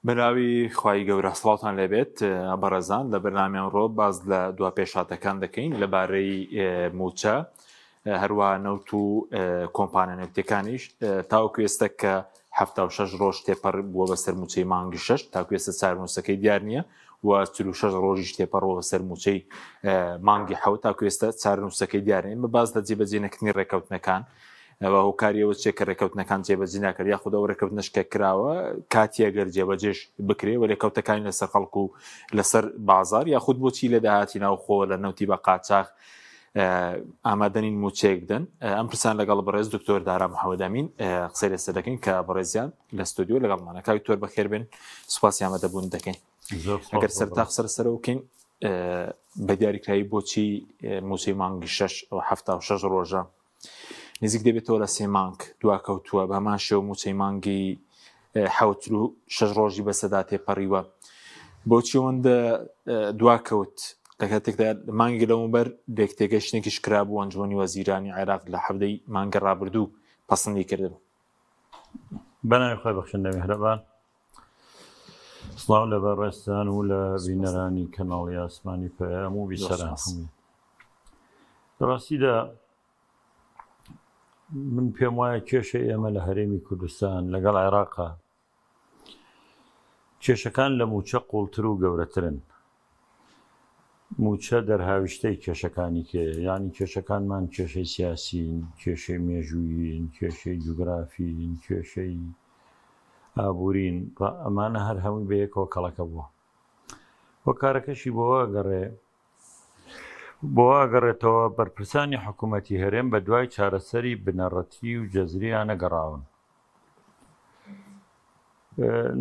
بەناوی خوای گەورە سڵاوتان لێبێت بەڕێزان لە بەرنامی ئەمڕۆ باز لە دوا پێشهاتەکان دەکەین لەبارەی موچە هەروە نەوت و کۆمپانیا نەوتەکانیش تاوەکو ئێستا کە 76 ڕۆژ تێپەڕ بووە بەسەر موچەی مانگی شەش تاکو ئێستا چارەنووسەکەی دیار نییە و 46 ڕۆژیش تێپەڕەوە بەسەر موچەی مانگی حەوت تاکو ئێستا چارەنووسەکەی دیار نییە بە باز لە جێبەجێ نەکردنی ڕێککەوتنەکان و هۆکاری ئەوە چیە کە ڕێککەوتنەکان جێبەجێ ناکرێت یاخود ئەو ڕێککەوتنەش کە کراوە کاتیە گەر جێبەجێش بکرێ و لێکەوتەکانی لەسەر خەڵک و لەسەر بازار یاخود بۆچی لە داهاتی ناوخۆ لە نەوتی بە قاچاخ ئامادەنین موچەیەک بدەن ئەم پرسان لەگەڵ بەڕێز دکتۆر دارا محەممەدەمین قسەی لەسەر دەکەین کە بەڕێزیان لە ستۆدیۆ لەگەڵمانە کاک دکتۆر بەخێر بێن سوپاسی ئامادەبوون دەکەین ئەگەر سەرتا قسە لەسەرەوە بکەین بە دیاریکراوی بۆچی موچەی مانگی شەش و 76 ڕۆژە نزیک دەبێتەوە لە سێ مانگ دواکەوتووە بە هەمان شێوە موچەی مانگی حەوت و شەش ڕۆژی بەسەدا تێپەڕیوە بۆچی ئەوەندە دواکەوت لە کاتێکدا مانگی لەمەوبەر لێکتێگەشتنێکیش کرابوو ئەنجومەنی وەزیرانی عێراق لە حەڤدەی مانگی ڕابردوو پەسەندی کردبوو. بەناوی خۆی بەخشندە میهرەبان سڵاو لە بەڕێزتان و لە بینەرانی کەناڵی ئاسمانی پەیام و بیسەران هەمووی لە ڕاستیدا من پێم وایە کێشە ئێمە لە هەرێمی کوردستان لەگەڵ عێراقا کێشەکان لە مووچە قوڵتر و گەورەترن. مووچە دەرهاویشتەی کێشەکانی کێیە؟ یانی کێشەکانمان کێشەی سیاسین، کێشەی مێژوویین، کێشەی جوگرافین، کێشەی ئابوورین، ئەمانە هەر هەمووی بەیەکەوە کەڵەکە بووە. هۆکارەکەشی بۆوە ئەگەڕێ بۆ ئەگەڕێتەوە بەرپرسانی حکوومەتی هەرێم بە دوای چارەسەری بنەڕەتی و جەزرییانە گەڕاون.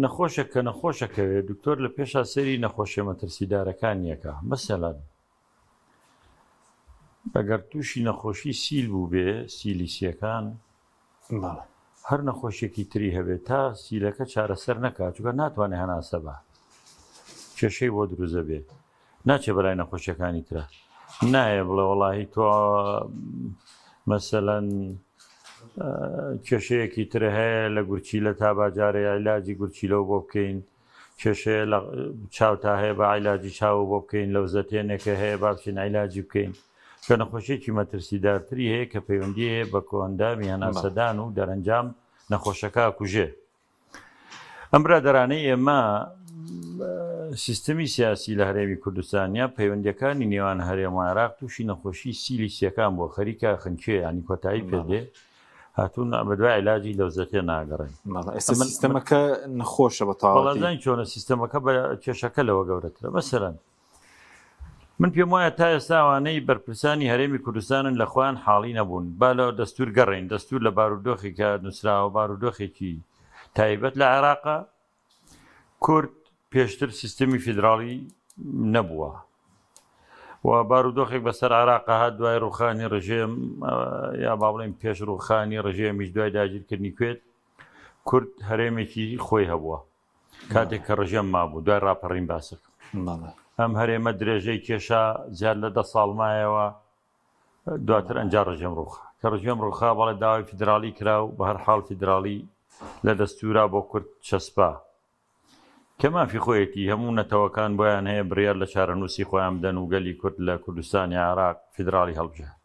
نەخۆشێک کە نەخۆشەکەوێ دکتۆر لە پێشا سەیری نەخۆشیە مەترسیدارەکانی ئەکا مەسەلەن ئەگەر تووشی نەخۆشی سیل بووبێ سیلی سیەکان هەر نەخۆشیێکی تری هەبێت تا سیلەکە چارەسەر نەکات چونکە ناتوانێت هەناسە بە کێشەی بۆ دروزە بێت ناچێ بەلای نەخۆشیەکانی ترە نایە بڵێ وەڵاهی تۆ مەسەلەن کێشەیەکی تر هەیە لە گورچیلە تا باجارێ عیلاجی گورچیلەوە بۆ بکەین کێشەیە لە چاو تا هەیە بە عیلاجی چاوە بۆ بکەین لەو زەتێنێکە هەیە با بچین عیلاجی بکەین کە نەخۆشیێکی مەترسیدارتری هەیە کە پەیوەندی هەیە بە کۆئەندامی هەناسەدان و دەرەنجام نەخۆشەکە ئەکوژێ ئەم برادەرانەی ئێمە سیستمی سیاسی لە هەرێمی کوردستان یا پەیوەندیەکانی نێوان هەرێم و عێراق تووشی نەخۆشی سیلی سیەکان بۆ خەریکە خنکێ ینی کۆتایی پێدێ هاتوون بەدوای علاجی لەوزەتێ ناگەڕێن سیستەمەکە نەخۆشە بە تاوەڵزان چۆنە سیستەمەکە بە کێشەکە لەوە گەورەترە مەسەرەن من پێم وایە تا ئێستا ئەوانەی بەرپرسانی هەرێمی کوردستانن لە خۆیان حاڵی نەبوون با لە دەستور گەڕێین دەستور لە بارودۆخێکە نووسراوە بارودۆخێکی تایبەت لە عێراقە کورد پێشتر سیستمی فیدراڵی نەبووە و بارودۆخێک بەسەر عێراق هات دوای ڕوخانی ڕژێم یا با بڵێن پێش ڕوخانی ڕژێمیش دوای داگیرکردنی کوێت کورد هەرێمێکی خۆی هەبووە کاتێک کە ڕژێم مابوو دوای ڕاپەڕین باسەکەم ئەم هەرێمە درێژەی کێشا زیاد لە دە ساڵ مایەوە دواتر ئەنجا ڕژێم ڕوخا کە ڕژێم ڕوخا بەڵێ داوای فیدراڵی کرا و بە هەر حاڵ فیدراڵی لە دەستورا بۆ کورد چەسپا کە مافی خۆیەتی هەموو نەتەوەکان بۆیان هەیە بڕیار لە چارەنووسی خۆیان بدەن و گەلی کورد لە کوردستانی عێراق فیدراڵی هەڵبژارد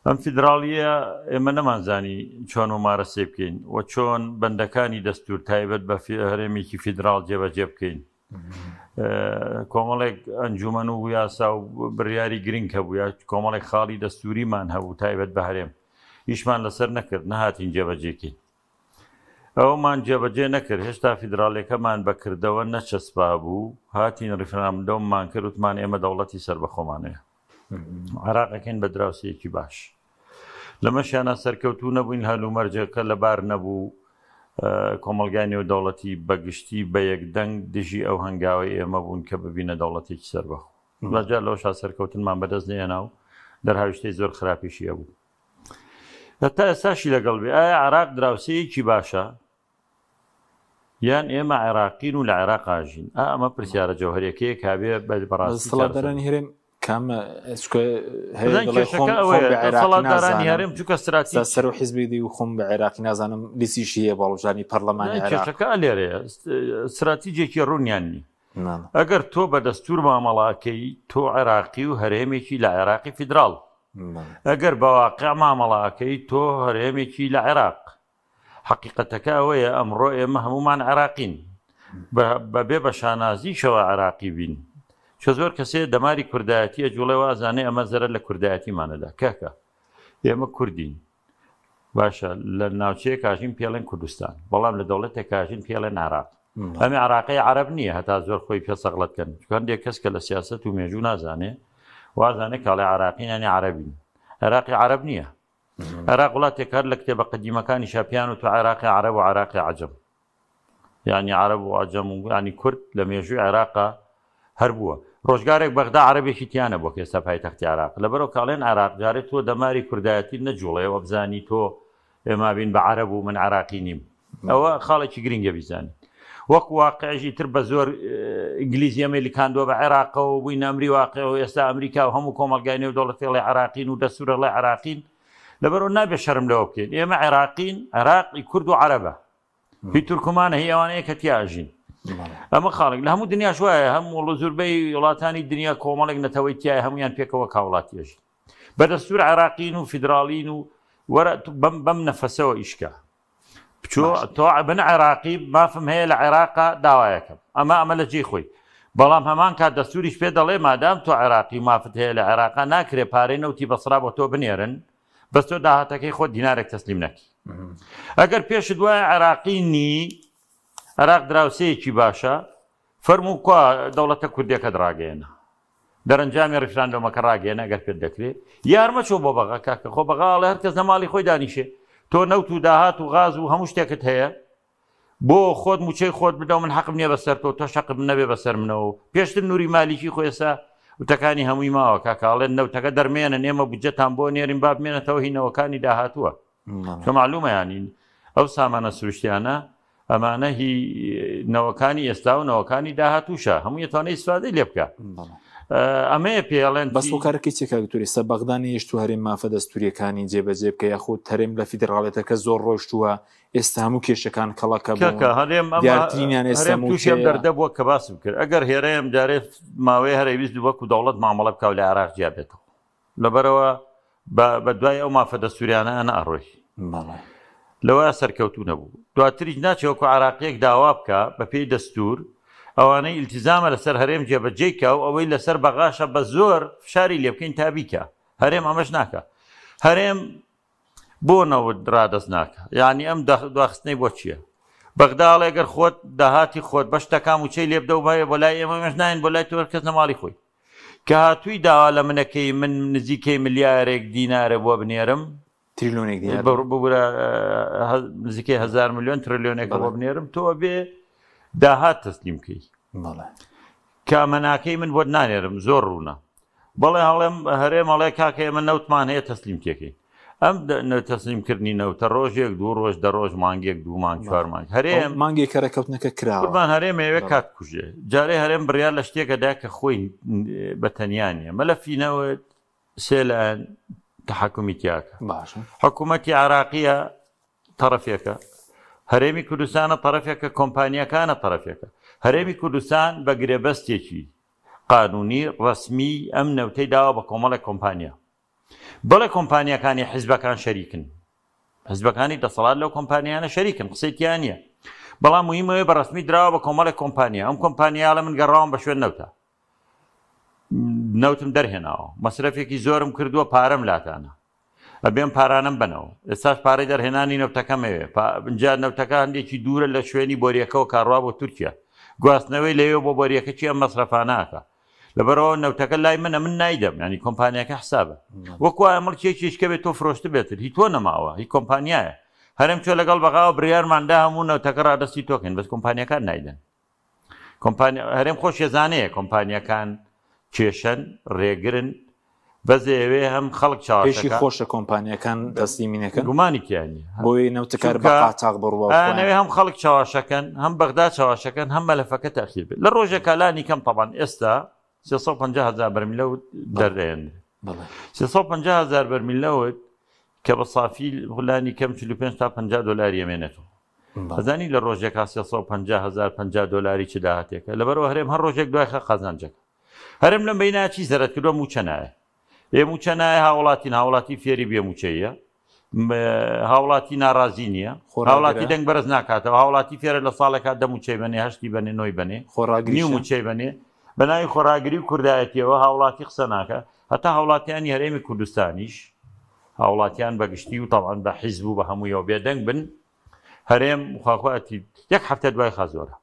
ئەم فیدراڵییە ئێمە نەمانزانی چۆن ممارەسەی بکەین و چۆن بەندەکانی دەستور تایبەت بە هەرێمێکی فیدراڵ جێبەجێ بکەین. کۆمەڵێک ئەنجومەن و یاسا و بڕیاری گرنگ هەبوو یا کۆمەڵێک خاڵی دەستوریمان هەبوو تایبەت بە هەرێم ئیشمان لەسەر نەکرد نەهاتین جێبەجێکەین ئەومان جێبەجێ نەکرد هێشتا فیدراڵیەکەمان بە کردەوە نەچەسپابوو هاتین ڕیفراندۆممان کرد وتمان ئێمە دەوڵەتی سەربەخۆمانەیە عێراقەکەین بە دراوسێیەکی باش لەمەشیانە سەرکەوتوو نەبووین هەلومەرجەکە لەبار نەبوو کۆمەلگای نێودەوڵەتی بەگشتی بە یەکدەنگ دژی ئەو هەنگاوی ئێمە بوون کە ببینە دەوڵەتێکی سەربەخۆ بەجار لەوەشا سەرکەوتنمان بەدەست نێنا و دەرهاویشتەی زۆر خراپیشی هەبوو هەتا ئێستاشی لەگەڵ بێ ئایا عێراق دراوسێیەکی باشە یان ئێمە عێراقین و لە عێراق ئاژین ئا ئەمە پرسیارە جەوهەریەکەیە کابێ بەڕاستی دەسەڵاتدارانی هەرێم. کام دەسەڵاتدارانی هەرێم چونکە ستراتیج سەر و حیزبی دی و خۆم بە عێراقی نازانم لیستیشی هەیە بۆ هەڵبژاردنی پەرلەمانی عێراق. کێشەکە لێرەیە ستراتیجێکی ڕوونیان نی. ئەگەر تۆ بە دەستور مامەڵاکەی تۆ عێراقی و هەرێمێکی لە عێراقی فیدراڵ ئەگەر بە واقع مامەڵاکەی تۆ هەرێمێکی لە عێراق حەقیقەتەکە ئەوەیە ئەمڕۆ ئێمە هەمومان عێراقین بەبێ بە شانازیشەوە عێراقی بین چە زۆر کەسێ دەماری کوردایەتیە جوڵێ وازانێ ئەمە زەرەر لە کوردایەتیمانەدا کاکە ئێمە کوردین باشە لە ناوچەیە کاژین پێڵێن کوردستان بەڵام لە دەوڵەتێک کاژین پێڵێن عراق ئەمە عراقی عرب نییە هەتا زۆر خۆی پێ سەغڵەت کەن هەندێک کەس کە لە سیاست و مێژوو نازانێ وازانێ کاڵێ عراقینانی عربین عراقی عرب نییە عێراق وڵاتێک هەر لە کتێبە قەدیمەکانیشا پێیان وتوە عێراقی عەرەب و عێراقی عەجەم یانی عەرەب و عەجەم و یانی کورد لە مێژووی عێراقا هەر بووە ڕۆژگارێک بەغدا عەرەبێکی تیا نەبووە کە ئێستا پایتەختی عێراق لەبەرەوە کاڵێن عێراق جارێ تۆ دەماری کوردایەتی نەجوڵێ وەبزانی تۆ ئێمە بین بە عەرەب و من عێراقی نیم ئەوە خاڵێکی گرنگە بیزانین وەک واقعیش ئیتر بە زۆر ئینگلیزی ئەمەی لکاندووە بە عێراقەوە بووین ئەمری واقع و ئێستا ئەمریکا و هەموو کۆمەڵگای نێودەوڵەتی ئەڵێ عێراقین و دەستور ئەڵێ عێراقین لەبەرەوە نابێ شەرم لەوە بکەین ئێمە عێراقین عێراقی کورد و عەرەبە هی تورکمانە هی ئەوانەیە کە تیا ئەژین ئەمە خاڵێک لە هەموو دنیاش وایە هەموو وڵ زوربەی وڵاتانی دنیا کۆمەڵێک نەتەوەی تایە هەمویان پێکەوە کاوڵاتی ئەژین بە دەستور عێراقین و فیدراڵین و وەرە بەم بەم نەفەسەوە ئیشکە بچۆ تۆ بن عێراقی مافم هەیە لە عێراقا داوایەکەم ئەمە ئەمە لە جێی خۆی بەڵام هەمان کات دەستوریش پێ دەڵێ مادام تۆ عێراقی مافت هەیە لە عێراقا ناکرێ پارەی نەوتی بەسرا بۆ تۆ بنێرن بەس تۆ داهاتەکەی خۆت دینارێک تەسلیم نەکی ئەگەر پێشت وایە عێراقی نی عێراق دراوسەیەکی باشە فەرموو کوا دەوڵەتە کوردیەکەت ڕاگەیەنە دەرەنجامی ڕیفراندۆمەکە ڕاگەیەنە ئەگەر پێت دەکرێ یار مەچۆ بۆ بەغا کاکە خۆ بەغا ئەڵێ هەر کەس لە ماڵی خۆی دانیشێ تۆ نەوت و داهات و غاز و هەموو شتێکت هەیە بۆ خۆت موچەی خۆت بدە و من حەقم نییە بەسەر تۆ تۆش حەقم نەبێ بەسەر منەوە پێشتر نوری مالیکی خۆ ئێستا وتەکانی هەمووی ماوە کاکە ئەڵێن نەوتەکە دەرمێنن ئێمە بودجەتان بۆ نێرین با بمێنێتەوە هی نەوەکانی داهاتووە کە معلومە یانی ئەو سامانە سروشتیانە ئەمانە هی نەوەکانی ئێستا و نەوەکانی داهاتووشە هەموو یەتوانێت ئیسفادەی لێ بکە ئەمەیە پێڵێن بەس هۆکارەکەی چیە کاک دکتۆر ئێستا بەغدا نەیشت و هەرێم مافە دەستوریەکانی جێبەجێ بکە یاخود هەرێم لە فیدراڵێتەکە زۆر ڕۆشتووە ئێستا هەموو کێشەکان کەڵەکە بوون هەرێم دیارترینیان ئێستا تووشی ئەم دەردە بووە کە باسم کرد ئەگەر هێرەیەم جارێ ماوەی هەرێ ویست وەکو دەوڵەت مامەڵە بکا و لە عێراق جیا بێتەوە لەبەرئەوە بە دوای ئەو مافە دەستوریانە ئەنە ئەڕۆی لەوە سەرکەوتوو نەبوو دواتریش ناچێ وەکو عراقیەک داوا بکە بە پێی دەستور ئەوانەی ئیلتیزامە لەسەر هەرێم جێبەجێی کا و ئەوەی لەسەر بەغاشە بە زۆر فشاری لێ بکەین تا بیکا هەرێم ئەمەش ناکا هەرێم بۆ نەوت ڕادەست ناکە یعنی ئەم دواخستنەی بۆ چییە؟ بەغدا ئەڵێ گەر خۆت داهاتی خۆت بەش تەکا موچەی لێ بدە و بایە بۆ لای ئێمە ئێمەش ناین بۆ لای تۆ کەس لە ماڵی خۆی کە هاتووی داوا لە منەکەی من نزیکەی ملیارێک دینارە بۆ بنێرم تریلیۆنێک دینار ببورە نزیکەی هزار میلیۆن تریلیۆنێکە بۆ بنێرم تۆ بێ داهات تەسلیم بکەی کە ئەمە ناکەی من بۆت نانێرم زۆر ڕوونە بەڵێ هەڵێم هەرێم ئەڵێ کاکە ئێمە نەوتمان هەیە تەسلیم تێکەین ئەم تەسلیمکردنی نەوتە ڕۆژێک دوو ڕۆژ دە ڕۆژ مانگێک دوو مانگ چوار مانگ هەرێم مانگێکە ڕێککەوتنەکە کراوە قوربان هەرێم ئەیەوێ کات کوژێ جارێ هەرێم بڕیار لە شتێکەدا کە خۆی بە تەنیا نییە مەلەفی نەوت سێ لایەن تەحەکومی تیاکە باشە حکوومەتی عراقیە تەڕەفێکە هەرێمی کوردستانە تەڕەفێکە کۆمپانیەکانە تەڕەفێکە هەرێمی کوردستان بە گرێبەستێکی قانونی ڕەسمی ئەم نەوتەی داوە بە کۆمەڵێک کۆمپانیا بەڵێ کۆمپانیاکانی حیزبەکان شەریکن حزبەکانی دەسەڵات لەو کۆمپانیانە شەریکن قسەی تیا نییە بەڵام مهمەوەی بە ڕسمی دراوە بە کۆمەڵێک کۆمپانیا ئەم کۆمپانیالە من گەڕاوم بە شوێن نەوتە نەوتم دەرهێناوە مەسرەفێکی زۆرم کردووە پارەم لاتانە ئەبێ ئەم پارانەم بەنەوە ئێستاش پارەی دەرهێنانی نەوتەکەم ئەوێ جا نەوتەکە هەندێکی دوورە لە شوێنی بۆریەکەوە کاڕوا بۆ تورکیا گواستنەوەی لەوێ بۆ بۆریەکە چی ئەم مەسرەفانەکە لەبەرەوە نەوتەکە لای منە من نایدەم ینی کۆمپانیاکە حسابە وەکو وایە مڵکێکیش کە بێت تۆ فرۆشت بێتر هی تۆ نەماوە هی کۆمپانیایە هەرم چۆ لەگەڵ بەغاوە بریارماندا هەموو نەوتەکە ڕادستی تۆکەین بەس کۆمپانیەکان نایدەن کۆمپانیا هەرێم خۆشی زانەیە کۆمپانیەکان کێشەن ڕێگرن بەس ئەوێ هەم خەڵک چاوەشی خۆشە کۆمپانیەکان تەسلیمی نەکەن گومانی تیانی بۆیە نەوتەکار بە قاچاق بڕوا نەوێ هەم خەڵک چاواشەکەن هەم بەغدا چاواشەکەن هەم مەلەفەکە تاخیر بێت لە ڕۆژێکالانی کەم تەبان ئێستا. 350 هزار بەرمیل نەوت دەردەهێنرێت. 350 هزار بەرمیل نەوت کە بە سافی لانی کەم 45 تا 50 دۆلاری ئەمێنێتەوە. ئەزانی لە ڕۆژێکا 350 هزار 50 دۆلاری چ داهاتێکە؟ لەبەرئەوە هەرێم هەر ڕۆژێک دوای خە قازانجەکە. هەرێم لەم بەینە چی زەرەد کردووە؟ مووچە نایە. ئێ مووچە نایە هاوڵاتین، هاوڵاتی فێری بێ مووچەیە. هاوڵاتی ناڕازی نییە هاوڵاتی دەنگ بەرز ناکاتەوە هاوڵاتی فێرە لە ساڵێکا دە مووچەی بەنێ هەشتی بەنێ نۆی بەنێ خۆڕاگری مووچەی بەنێ بە ناوی خۆڕاگری و کوردایەتیەوە هاوڵاتی قسە ناکە هەتا هاوڵاتیانی هەرێمی کوردستانیش هاوڵاتیان بەگشتی و تەوان بە حیزب و بە هەموویەوە بێدەنگ بن هەرێم خواخواتی یەک هەفتە دوای خا زۆرە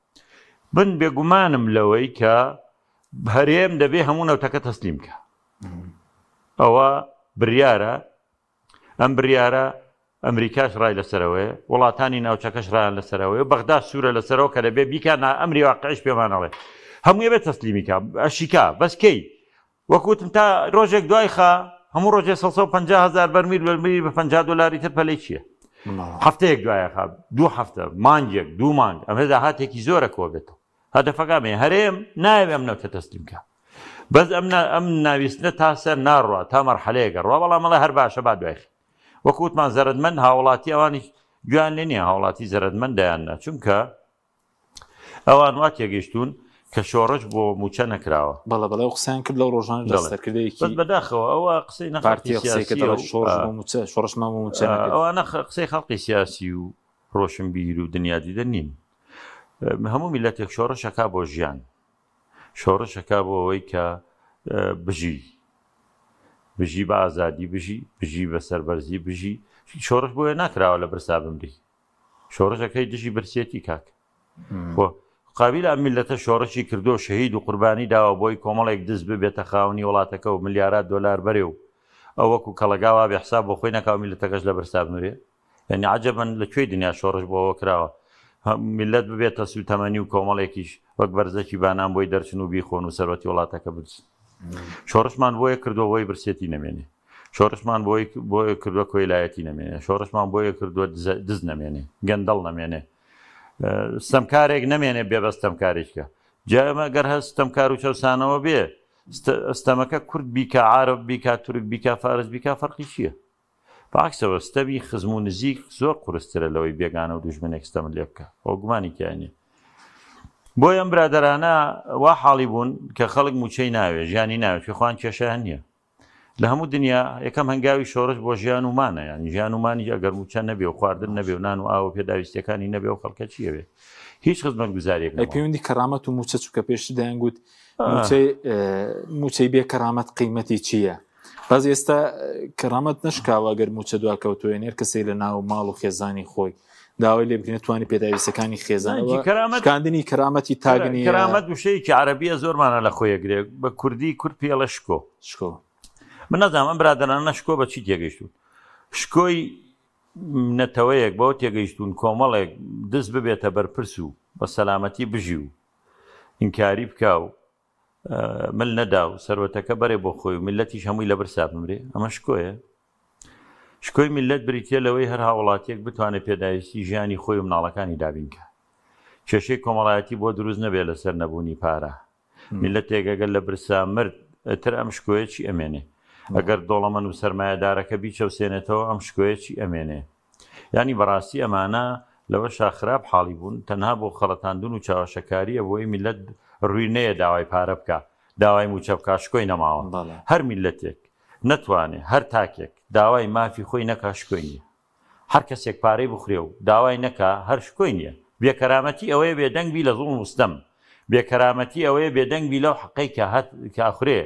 بن بێگومانم لەوەی کە هەرێم دەبێ هەموو نەوتەکە تەسلیم کە ئەوە بریارە ئەم بریارە ئەمریکاش ڕای لەسەرەوەیە وڵاتانی ناوچەکەش ڕایان لەسەرەوەی و بەغدا سوورە لەسەرەوە کە دەبێ بیکا نا ئەمری واقعیش پێمان ئەڵێ هەمووی بێت تەسلیمی کا ئەشیکا بەس کەی وەک وتم تا ڕۆژێک دوای خا هەموو ڕۆژێ 350 هزار بەرمیل بەرمیل بە 50 دلاری تر پەلەی چییە هەفتەیەک دوایە خا دوو هەفتە مانگێک دوو مانگ ئەمە داهاتێکی زۆرە کۆ بێتەوە هەدەفەکە ئەمەیە هەرێم نایەوێ ئەم نەوتە تەسلیم کە بەس ئەم ئەم ناویستنە تا سەر ناڕوا تا مەرحەلەیەکە ڕوا بەڵام ئەڵێ هەر باشە با دوای وەکو وتمان زەرەدمەند هاوڵاتی ئەوانیش گویان لێ نییە هاوڵاتی زەرەدمەند دەیان نا چونکە ئەوان وا تێگەیشتوون کە شۆڕش بۆ موچە نەکراوە. بەڵێ بەڵێ ئەو قسەیان کرد لەو ڕۆژانە لە سەرکردەیەکی بەس بەداخەوە ئەوە قسەی نە پارتی قسەی کرد دەڵێت شۆڕش بۆ موچە شۆڕشمان بۆ موچە نەکرد. ئەوانە قسەی خەڵقی سیاسی و ڕۆشنبیر و دنیادیدە نین. هەموو میللەتێک شۆڕش ئەکا بۆ ژیان، شۆڕش ئەکا بۆ ئەوەی کە بژی، بژی بە ئازادی بژی، بژی بە سەربەرزی بژی. شۆڕش بۆیە ناکراوە لە برسا بمری. شۆڕشەکەی دژی برسێتی کاک خۆ قابیل ئەم میلەتە شۆڕشی کردو شەهید و قوربانی داوە بۆی کۆمەڵێک دز ببێتە خاوەنی وڵاتەکە و ملیارات دۆلار بەرێ و ئەو وەکو کەڵەگا وابێ حساب بۆ خۆی نەکا و میلەتەکەش لە برسا بمرێ یعنی عەجەبەن لە کوێی دنیا شۆڕش بۆ ئەوە کراوە میلەت ببێتە سوتەمەنی و کۆمەڵێکیش وەک بەرزەکی بانان بۆی دەرچن و بیخۆن و سەروەتی وڵاتەکە بدزن شۆڕشمان بۆیە کردووە بۆی برسێتی نەمێنێ شۆڕشمان بۆی بۆیە کردووە کۆیلایەتی نەمێنێ شۆڕشمان بۆیە کردووە دز نەمێنێ گەندەڵ نەمێنێ ستەمکارێک نەمێنێ بێ بە ستەمکارێکە جا ئەمە گەر هەر ستەمکار و چەوسانەوە بێ ستەمەکە کورد بیکا عارەب بیکا تورک بیکا فارس بیکا فەرقی چییە؟ بەعەکسەوە ستەمی خزم و نزیک زۆر قورسترە لەوەی بێگانە و دوژمنێک ستەمت لێ بکا ئەوە گومانی تیا نییە بۆیە ئەم برادەرانە وا حاڵی بوون کە خەڵک موچەی ناوێ ژیانی ناوێ چی خۆیان کێشیان نییە لە هەموو دنیا یەکەم هەنگاوی شۆڕش بۆ ژیان و مانە یانی ژیان و مانی ئەگەر موچە نەبێ و خواردن نەبێ و نان و ئاو و پێداویستیەکانی نەبێ و خەڵکە چیەوێ هیچ خزمەتگوزاریەک ئەی پەیوەندی کەرامەت و موچە چونکە پێشتر دەیانگوت موچەی موچەی بێ کەرامەت قیمەتی چییە؟ بەس ئێستا کەرامەت نەشکاوە گەر موچە دواکەوتوێ نێر کەسێک لە ناو ماڵ و خێزانی خۆی داوای لێ بکرێت توانی پێداویستەکانی خێزانەوە شکاندنی کەرامەتی تاگنی کەرامەت وشەیەکی عەرەبیە زۆرمانە لە خۆیەگرێ بە کوردی کورد پێڵە شکۆ شکۆ من نازانم ئەم برادەرانە شکۆ بە چی تێگەیشتوون شکۆی نەتەوەیەک بەوە تێگەیشتوون کۆمەڵێک دز ببێتە بەرپرس و بە سەلامەتی بژی و ئینکاری بکا و مل نەدا و سەروەتەکە بەرێ بۆ خۆی و میللەتیش هەمووی لە برسا بمرێ ئەمە شکۆیە؟ شکۆی میللەت بریتیە لەوەی هەر هاوڵاتیەک بتوانێت پێداویستی ژیانی خۆی و مناڵەکانی دابین کا کێشەی کۆمەڵایەتی بۆ دروست نەبێ لەسەر نەبوونی پارە میللەتێک ئەگەر لە برسا مرد ئیتر ئەم شکۆیە چی ئەمێنێ ئەگەر دۆڵەمەن و سەرمایەدارەکە بیچەوسێنێتەوە ئەم شکۆیە چی ئەمێنێ یانی بەڕاستی ئەمانە لەوەشا خراپ حاڵی بوون تەنها بۆ خەڵەتاندن و چاوەشەکاریە بۆی میللەت ڕوی نەیە داوای پارە بکا داوای موچە بکا شکۆی نەماوە هەر میللەتێک نەتوانێ هەر تاکێک داوای مافی خۆی نەکا شکۆی نیە هەر کەسێک پارەی بخورێ و داوای نەکا هەر شکۆی نیە بێ کەرامەتی ئەوەیە بێ دەنگ بی لە زوڵم و ستەم بێ کەرامەتی ئەوەیە بێ دەنگ بی لەو حەقەی کە هەت کە ئەخورێ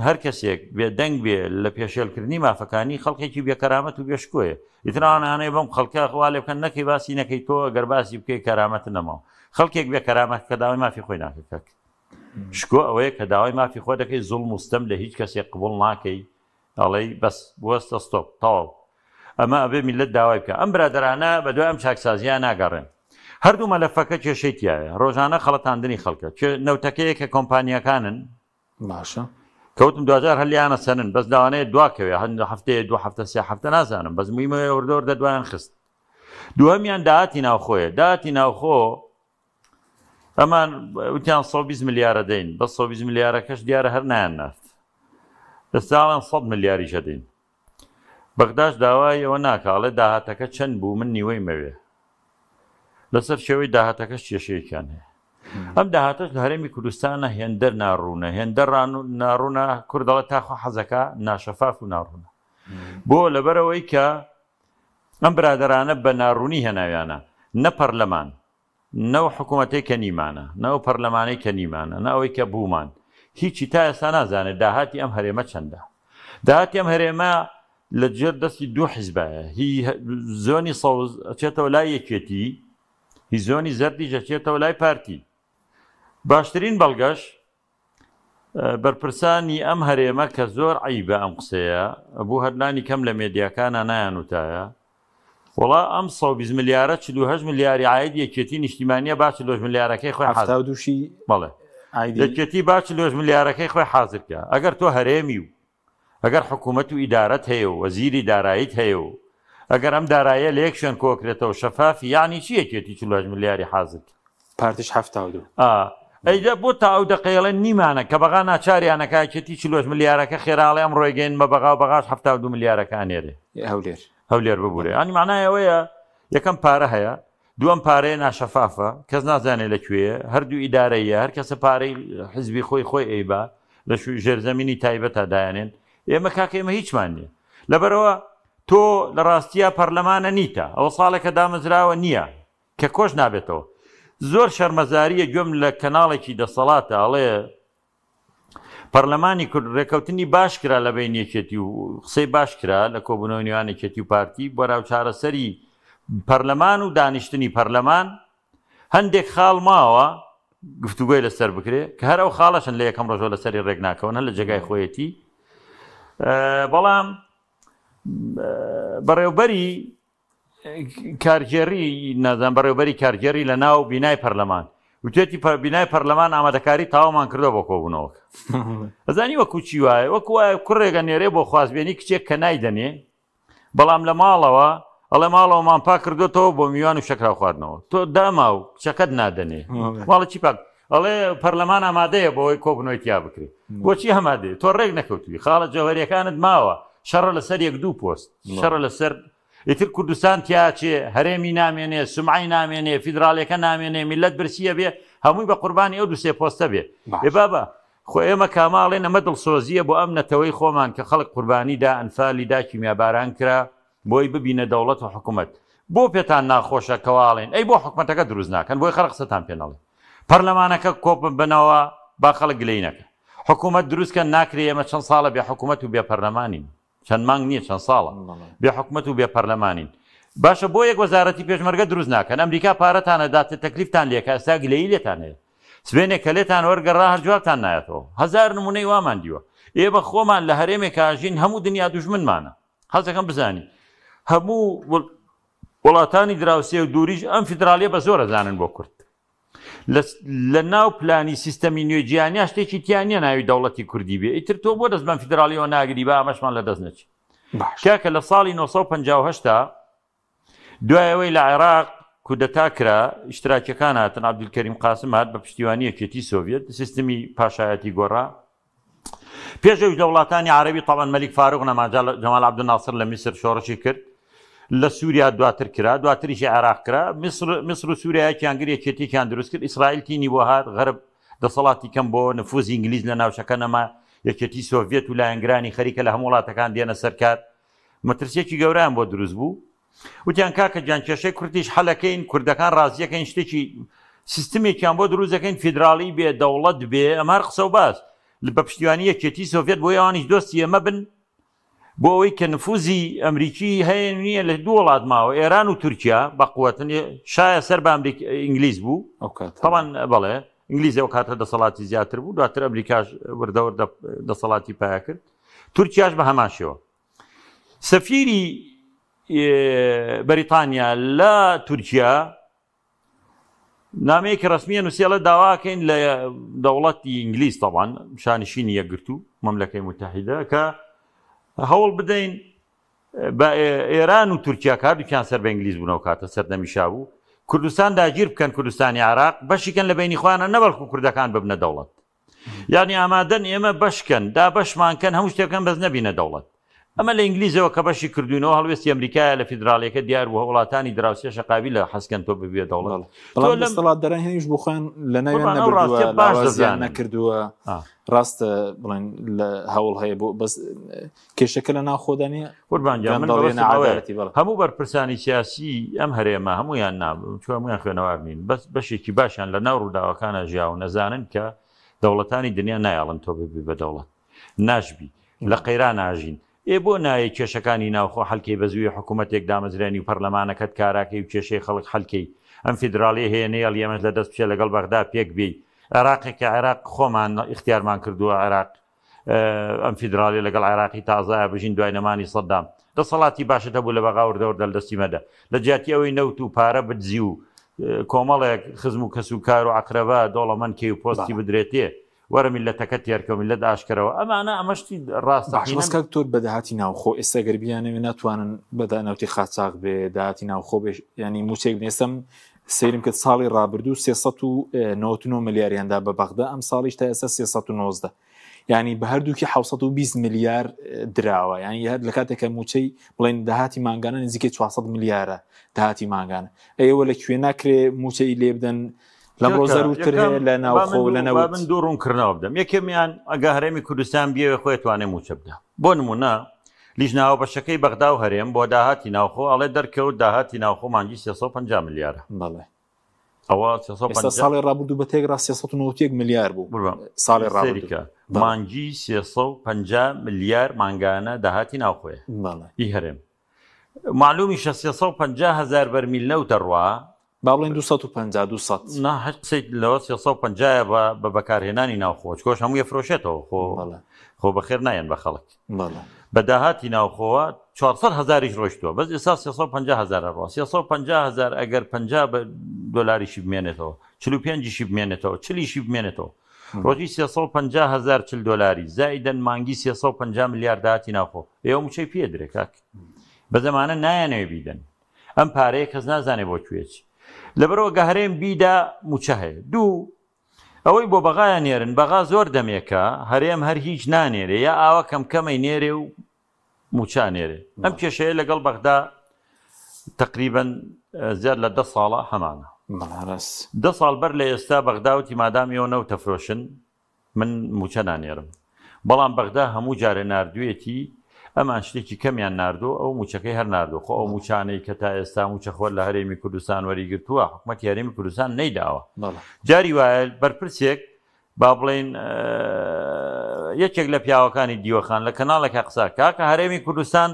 هەر کەسێک بێ دەنگ بێ لە پێشێلکردنی مافەکانی خەڵکێکی بێ کەرامەت و بێ شکۆیە ئیتر ئەوانانەیە بەم خەڵکە وا لێ بکەن نەکەی باسی نەکەی تۆ گەر باسی بکەی کەرامەت نەماوە خەڵکێک بێ کەرامەت کە داوای مافی خۆی ناکە کاک شکۆ ئەوەیە کە داوای مافی خۆ دەکەی زوڵم و ستەم لە هیچ کەسێک قبوڵ ناکەی ئەڵێی بەس بوەستە ستۆپ تەواو ئەمە ئەبێ میللەت داوای بکە ئەم برادەرانە بەدوای ئەم چاکسازیە ناگەڕێن هەردوو مەلەفەکە کێشەی تایە ڕۆژانە خەڵەتاندنی خەڵکە نەوتەکەیە کە کۆمپانیەکانن باشە کەوتم دوجار هەلیانە سەنن بەس لەوانەیە دواکەوێ هەند هەفتەیە دو هەفتە سێ هەفتە نازانم بەس مویمە وردە دوایان خست دووەمیان داهاتی ناوخۆیە داهاتی ناوخۆ. ئەمان وتیان 120 ملیارە دەین، بەس 120 ملیارەکەش دیارە هەر نایان نارد. ئێستا ئەڵێن 100 ملیاریش ئەدەین. بەغداش داوای ئەوە ناکا، ئەڵێ داهاتەکە چەند بوو من نیوەی مەوێ. لەسەر شێوەی داهاتەکەش کێشەیەکیان هەیە. ئەم داهاتەش لە هەرێمی کوردستانە هێندە ناڕوونە، هێندە ناڕوونە کورد دەڵێ تا خوا حەزەکا ناشەفاف و ناڕوونە. بۆ؟ لەبەرئەوەی کە ئەم برادەرانە بە ناڕوونی هێناویانە نە پەرلەمان، نە ئەو حکوومەتەی کە نیمانە، نە ئەو پەرلەمانەی کە نیمانە، نە ئەوەی کە بوومان، هیچی تا ئێستا نازانێت داهاتی ئەم هەرێمە چەندە. داهاتی ئەم هەرێمە لە ژێر دەستی دوو حیزبایە، هی زۆنی سەوز ئەچێتەوە لای یەکێتی، هی زۆنی زەردیش ئەچێتەوە لای پارتی. باشترین بەڵگەش بەرپرسانی ئەم هەرێمە کە زۆر عەیبە ئەم قسەیە ئەبوو هەر لانی کەم لە مێدیاکانا نایانوتایە وەڵا ئەم 120 ملیارە 48 ملیاری عاید یەکێتی نیشتیمانیە با 48 ملیارەکەی خۆی حازر 72 شی بەڵێ عایدی یەکێتی با 48 ملیارەکەی خۆی حازر کە ئەگەر تۆ هەرێمی و ئەگەر حکوومەت و ئیدارەت هەیە و وەزیری داراییت هەیە و ئەگەر ئەم داراییە لە یەک شوێن کۆکرێتەوە شەفافی یەعنی چی یەکێتی 48 ملیاری حازر کرد؟ پارتیش 72. ئا ئەی دە بۆ تا ئەو دەقەی ئەڵێن نیمانە کە بەغا ناچاریانە کا یەکێتی 48 ملیارەکە خێرا ئەڵێ ئەمڕۆ ئەیگەینمە بەغا و بەغاش 72 ملیارەکە ئەنێرێ. هەولێر. هەولێر ببورە یانی مەعنای ئەوەیە یەکەم پارە هەیە دووەم پارەیە ناشەفافە کەس نازانێت لە کوێیە هەردوو ئیدارەیە هەر کەسە پارەی حزبی خۆی خۆی ئەیبا لە ژێرزەمینی تایبەتا دایانێن ئێمە کاکە ئێمە هیچمان نییە لەبەرەوە تۆ لە ڕاستیە پەرلەمانە نیتە ئەوە ساڵێکە دامەزراوە نییە کە کۆش نابێتەوە زۆر شەرمەزاریە گوێم لە کەناڵێکی دەسەڵاتە ئەڵێ پەرلەمانی کورد رێکەوتنی باش کرا لە بەین یەکێتی و قسەی باش کرا لە کۆبوونەوەی نێوان یەکێتی و پارتی بەراو چارەسەری پەرلەمان و دانیشتنی پەرلەمان هەندێک خاڵ ماوە گفتوگۆی لەسەر بکرێ کە هەر ئەو خاڵەشن لە یەکەم ڕۆژەوە لەسەری ڕێک ناکەون هەر لە جێگای خۆیەتی بەڵام بەڕێوبەری کارگێڕی نازان بەڕێوبەری کارگێڕی لە ناو بینای پەرلەمان وتێتی بینای پەرلەمان ئامادەکاری تەواومان کردو بۆ کۆبوونەوەکە ئەزانی وەکو چی وایە وەکو وایە کوڕێکە نێرێ بۆ خوازبێنی کچێک کە نایدەنێ بەڵام لە ماڵەوە ئەڵێ ماڵەوەمان پاک کردوێتەوە بۆ میوان و شەکرا خواردنەوە تۆ داما و کچەکەت نادەنێ ماڵە چی پاک ئەڵێ پەرلەمان ئامادەیە بۆی کۆبنەوەی تیا بکرێت بۆچی هەمادێ تۆ ڕێک نەکەوتوی خاڵە جەوەریەکانت ماوە شەڕە لەسەر یەک دوو پۆست شەڕە لەسەر ئیتر کوردستان تیاچێ، هەرێمی نامێنێ، سومعەی نامێنێ، فیدراڵیەکە نامێنێ، میللەت برسی ئەبێ، هەمووی بە قوربانی ئەو دوو سێ پۆستە بێ. ئێ بابە خۆ ئێمە کامە ئەڵێن ئەمە دڵسۆزییە بۆ ئەم نەتەوەی خۆمان کە خەڵک قوربانی دا، ئەنفالی دا، کیمیاباران کرا بۆی ببینە دەوڵەت و حکومەت. بۆ پێتان ناخۆشە کەوا ئەڵێن ئەی بۆ حکومەتەکە دروست ناکەن بۆی خەڵک قسەتان پێ نەڵێ. پەرلەمانەکە کۆ ببنەوە با خەڵک گلەیی نەکا. حکومەت دروست کەن ناکرێ ئێمە چەند ساڵە بێ حکومەت و بێ پەرلەمانین. چەند مانگ نییە چەند ساڵە بێ حکومەت و بێ پەرلەمانین باشە بۆ یەک وەزارەتی پێشمەرگە دروست ناکەن ئەمریکا پارەتانە داتێ تەکلیفتان لێکە ئەستا گلەیی لێتان هەیە سبێنێ کە لێتان وەرگەڕا هەر جوابتان نایەتەوە هەزار نمونەی وامان دیوە ئێمە خۆمان لە هەرێمێک ئاژین هەموو دنیا دوژمنمانە حەزەکەم بزانی هەموو وڵاتانی دراوسێ و دووریش ئەم فیدراالیە بە زۆر ئەزانن بۆ کورد لە ناو پلانی سیستەمی نوێی جیهانیا شتێکی تیا نییە ناوی دەوڵەتی کوردی بێ ئیتر تۆ بۆ دەست بەم فیدراڵیەوە ناگری با ئەمەشمان لە دەست نەچی کاکە لە ساڵی 1950 تا دوای ئەوەی لە عێراق کودەتا کرا ئیشتراکیەکان هاتن عەبدولکەریم قاسم هات بە پشتیوانی یەکێتی سۆڤیەت سیستمی پاشایەتی گۆڕا پێش ئەویش لە وڵاتانی عەرەبی تەبعەن مەلیک فاروق نەما جەمال عەبدولناسر لە میسر شۆڕشی کرد لە سووریا دواتر کرا دواتریشی عێراق کرا میسر میسر و سووریا یەکیان گر یەکێتییان دروست کرد ئیسرائیل تینی بۆ هات غەرب دەسەڵاتی کەم بۆ نفوزی ئینگلیز لە ناوچەکە نەما یەکێتی سۆڤیەت و لایەنگرانی خەریکە لە هەموو وڵاتەکان دێنە سەر کار مەترسیەکی گەورەیان بۆ دروست بوو وتیان کاکە گیان کێشەی کوردیش حەلەکەین کوردەکان ڕازیەکەین شتێکی سیستمێکیان بۆ دروست دەکەین فیدراڵی بێ دەوڵەت بێ ئەمە هەر قسە و باس بە پشتیوانی یەکێتی سۆڤێت بۆ ئەوانیش دۆستی ئێمە بن بۆ ئەوەی کە نفوزی ئەمریکی هەیە نییە لە دوو وڵات ماوە ئێران و تورکیا بە قوتن شایە سەر بە ئەمریک ئینگلیز بوو تەوان بەڵێ ئینگلیز ئەو کاتە دەسەڵاتی زیاتر بوو دواتر ئەمریکاش وردەوردە دەسەڵاتی پیا کرد تورکیاش بە هەمان شێوە سەفیری بەریتانیا لە تورکیا نامەیەکی ڕسمیە نووسێڵە داواکەین لە دەوڵەتی ئینگلیز تاوان شانشینی یەکگرتوو مەملەکەی متحیدە کە هەوڵ بدەین بە ئێران و تورکیا کاردووکیان سەر بە ئینگلیز بوونەوە کاتە سەردەمی شا بوو. کوردستان داگیر بکەن کوردستانی عێراق بەشیکەن لە بینی خۆیانە نەبەڵکو کوردەکان ببنە دەوڵەت یعنی ئامادەن ئێمە بەشکەن دا بەشمان کەن هەموو شتێکەن بەس نەبینە دەوڵەت ئەمە لە ئینگلیزەوە کە بەشی کردوینەوە هەڵوێستی ئەمریکایە لە فیدراڵیەکە دیار بوو وڵاتانی دراوسێشە قابیلە حەزکەن تۆ ببیە دەوڵەت. بەڵام دەسەڵاتداران هێنیش بۆ خۆیان لە ناویان نەبردووە، باش لاوازیان دەزانن. نەکردووە. ڕاستە بڵێن لە هەوڵ هەیە بۆ بەس کێشەکە لە ناوخۆدا نییە. قوربان گیان من گەندەڵیە مەبەستم ئەوەیە نەعادالەتی بەڵێ. هەموو بەرپرسانی سیاسی ئەم هەرێمە هەموویان نا چون هەموویان خوێنەوار نین بەس بەشێکی باشیان لە ناو ڕووداوەکانە ژیاون ئەزانن کە دەوڵەتانی دنیا نایەڵن تۆ ببی بە دەوڵەت ناشبی لە قەیران ئاژین ئێ بۆ نایەی کێشەکانی ناوخۆ حەل کەی بەزووی حکومەتێک دامەزرێنی و پەرلەمانەکەت کاراکەی و کێشەی خەڵک حەل کەی ئەم فیدراڵیە هەیە نەیەڵی ئەمەش لەدەست بچێ لەگەڵ بەغدا پێک بێی عێراقێک کە عێراق خۆمان ئیختیارمان کردووە عێراق ئەم فیدراڵیە لەگەڵ عێراقی تازایە بژین دوای نەمانی سەدام دەسەڵاتی باشت هەبوو لە بەغا وردە وردە لەدەستی مەدە لە جیاتی ئەوەی نەوت و پارە بدزی و کۆمەڵێک خزم و کەس و کار و عەقرەبا دەوڵەمەند کەی و پۆستی بدرێتێ وەرە میللەتەکە تێرکە و میللەت ئاشکەرەوە ئەمانە ئەمە شتی باش بەس ڕاستەقینەن. کاک دکتۆر بە داهاتی ناوخۆ ئێستا گەر بیانەوێ ناتوانن بە نەوتی قاچاخ بێ داهاتی ناوخۆ بێ ینی موچێک بن ئێستا من سەیرم کرد ساڵی ڕابردوو 399 ملیاریان دا بە بەغدا ئەم ساڵیش تا ئێستا 319 ینی بە هەردووکی 720 ملیار دراوە ینی هەر لە کاتێک کە موچەی بڵێن داهاتی مانگانە نزیکەی 400 ملیارە داهاتی مانگانە ئێوە لە کوێ ناکرێ موچەی لێ بدەن لەمڕۆ زەرورتر هەیە لە ناوخۆ لە نەوت. من دوو ڕوونکردنەوە بدەم یەکەمیان ئەگە هەرێمی کوردستان بیەوێ خۆی توانێ مووچە بدە بۆ نمونە لیژنە هاوبەشەکەی بەغدا و هەرێم بۆ داهاتی ناوخۆ ئەڵێ دەرکەوت داهاتی ناوخۆ مانگی 350 ملیارە بەڵێ ئەوە ئێستا 350 ساڵی ڕابردوو بە تێکڕا 391 ملیار بوو بڕوام ساڵی ڕابردوو سەیرکە بەڵێ مانگی 350 ملیار مانگانە داهاتی ناوخۆیە بەڵێ ئی هەرێم معلومیشە 350 هەزار بەرمیل نەوت ئەڕوا. با بڵێین 250 200. نا هەر قسەی لەوە 350 یە بە بە بەکارهێنانی ناوخۆ چکۆش هەمووی ئەفرۆشێتەوە خۆ بەڵێ. خۆ بەخێر نایەن بە خەڵک. بەڵێ. بە داهاتی ناوخۆوە 400 هەزاریش ڕۆیشتووە بەس ئێستا 350 هەزار ئەڕوا 350 هەزار ئەگەر 50 بە دۆلاریشی بمێنێتەوە 45 یشی بمێنێتەوە چلیشی بمێنێتەوە ڕۆژی 350 هەزار 40 دۆلاری زائیدەن مانگی 350 ملیار داهاتی ناوخۆ ئێوە موچەی پێ درێ کاک بە زەمانە نایانەوێ بیدەن ئەم پارەیە کەس نازانێ بۆ کوێ چی لەبەرەوە گە هەرێم بیدا موچە هەیە دوو ئەوەی بۆ بەغایە نێرن بەغا زۆر دەمێکە هەرێم هەر هیچ نانێرێ یا ئاوە کەم کەمەی نێرێ و موچە ئەنێرێ ئەم کێشەیە لەگەڵ بەغدا تقریبا زیاد لە دە ساڵە هەمانە. دە ساڵ بەر لە ئێستا بەغدا وتی مادام ئێوە نەوت ئەفرۆشن من موچە نانێرم بەڵام بەغدا هەموو جارێ ناردوێتی ئەمان شتێکی کەمیان ناردوو ئەو موچەکەی هەر ناردوو خۆ ئەو موچانەی کە تا ئێستا موچەخۆر لە هەرێمی کوردستان وەریگرتووە حکومەتی هەرێمی کوردستان نەیداوە جاری وایە بەرپرسێک با بڵێین یەکێک لە پیاوەکانی دیوەخان لە کەناڵێکا قسە کاکە هەرێمی کوردستان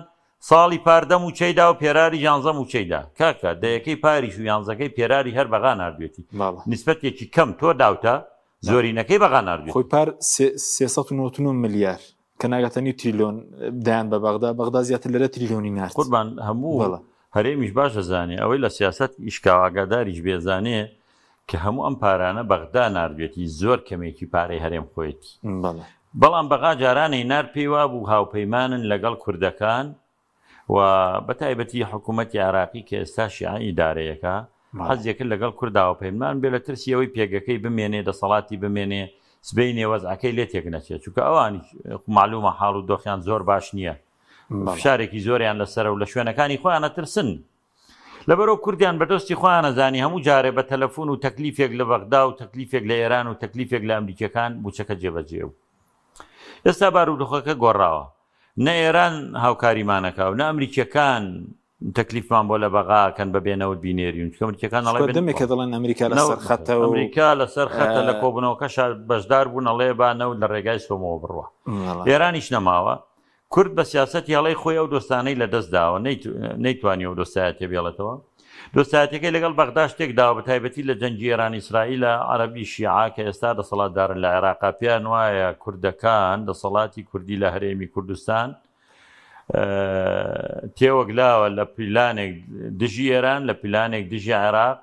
ساڵی پار دە موچەی دا و پێراری یانزە موچەی دا کاکە دەیەکەی پاریش و یانزەکەی پێراری هەر بەغا ناردوێتی نیسبەتێکی کەم تۆ داوتە زۆرینەکەی بەغا ناردوێتی خۆی پار 399 ملیار کە ناگاتە نیو تریلۆن دایان بە بەغدا، بەغدا زیاتر لە دە تریلۆنی نارد. قوربان هەموو بەڵێ. هەرێمیش باش ئەزانێ ئەوەی لە سیاسەت ئیش کا و ئاگاداریش بێ ئەزانێ کە هەموو ئەم پارانە بەغدا ناردوێتی زۆر کەمێکی پارەی هەرێم خۆیەتی بەڵێ. بەڵام بەغا جارانەی نارد پێی وابوو هاوپەیمانن لەگەڵ کوردەکان و بە تایبەتی حکوومەتی عێراقی کە ئێستا شیعە ئیدارەیەکە حەزی کرد لەگەڵ کورد هاوپەیمان بێ لە ترسی ئەوەی پێگەکەی بمێنێ دەسەڵاتی بمێنێ سبەینێ وەزعەکەی لێ تێک نەچێت چونکە ئەوانیش معلومە حاڵ و دۆخیان زۆر باش نییە فشارێکی زۆریان لەسەرە و لە شوێنەکانی خۆیان ئەترسن لەبەرەوە کوردیان بە دۆستی خۆیان ئەزانی هەموو جارێ بە تەلەفۆن و تەکلیفێک لە بەغدا و تەکلیفێک لە ئێران و تەکلیفێک لە ئەمریکیەکان موچەکە جێبەجێ بوو ئێستا بارودۆخەکە گۆڕاوە نە ئێران هاوکاریمانەکا و نە ئەمریکیەکان تەکلیفمان بۆ لە بەغا کەن بە بێ نەوت بینێرین چونکە ئەمریکیەکان ئەڵێ چونکە دەمێکە دەڵێن ئەمریکا لەسەر خەتە و ئەمریکا لەسەر خەتە لە کۆبوونەوەکەشا بەشدار بوون ئەڵێ با نەوت لە ڕێگای سۆمەوە بڕوا ئێرانیش نەماوە کورد بە سیاسەتی هەڵەی خۆی ئەو دۆستانەی لە دەست داوە نەیتوانی ئەو دۆستایەتیە بێڵێتەوە دۆستایەتەکەی لەگەڵ بەغدا شتێک داوە بە تایبەتی لە جەنگی ئێران ئیسرائیلە عەرەبی شیعە کە ئێستا دەسەڵاتدارن لە عێراقا پێیان وایە کوردەکان دەسەڵاتی کوردی لە هەرێمی کوردستان تێوەگلاوە لە پیلانێک دژی ئێران لە پیلانێک دژی عێراق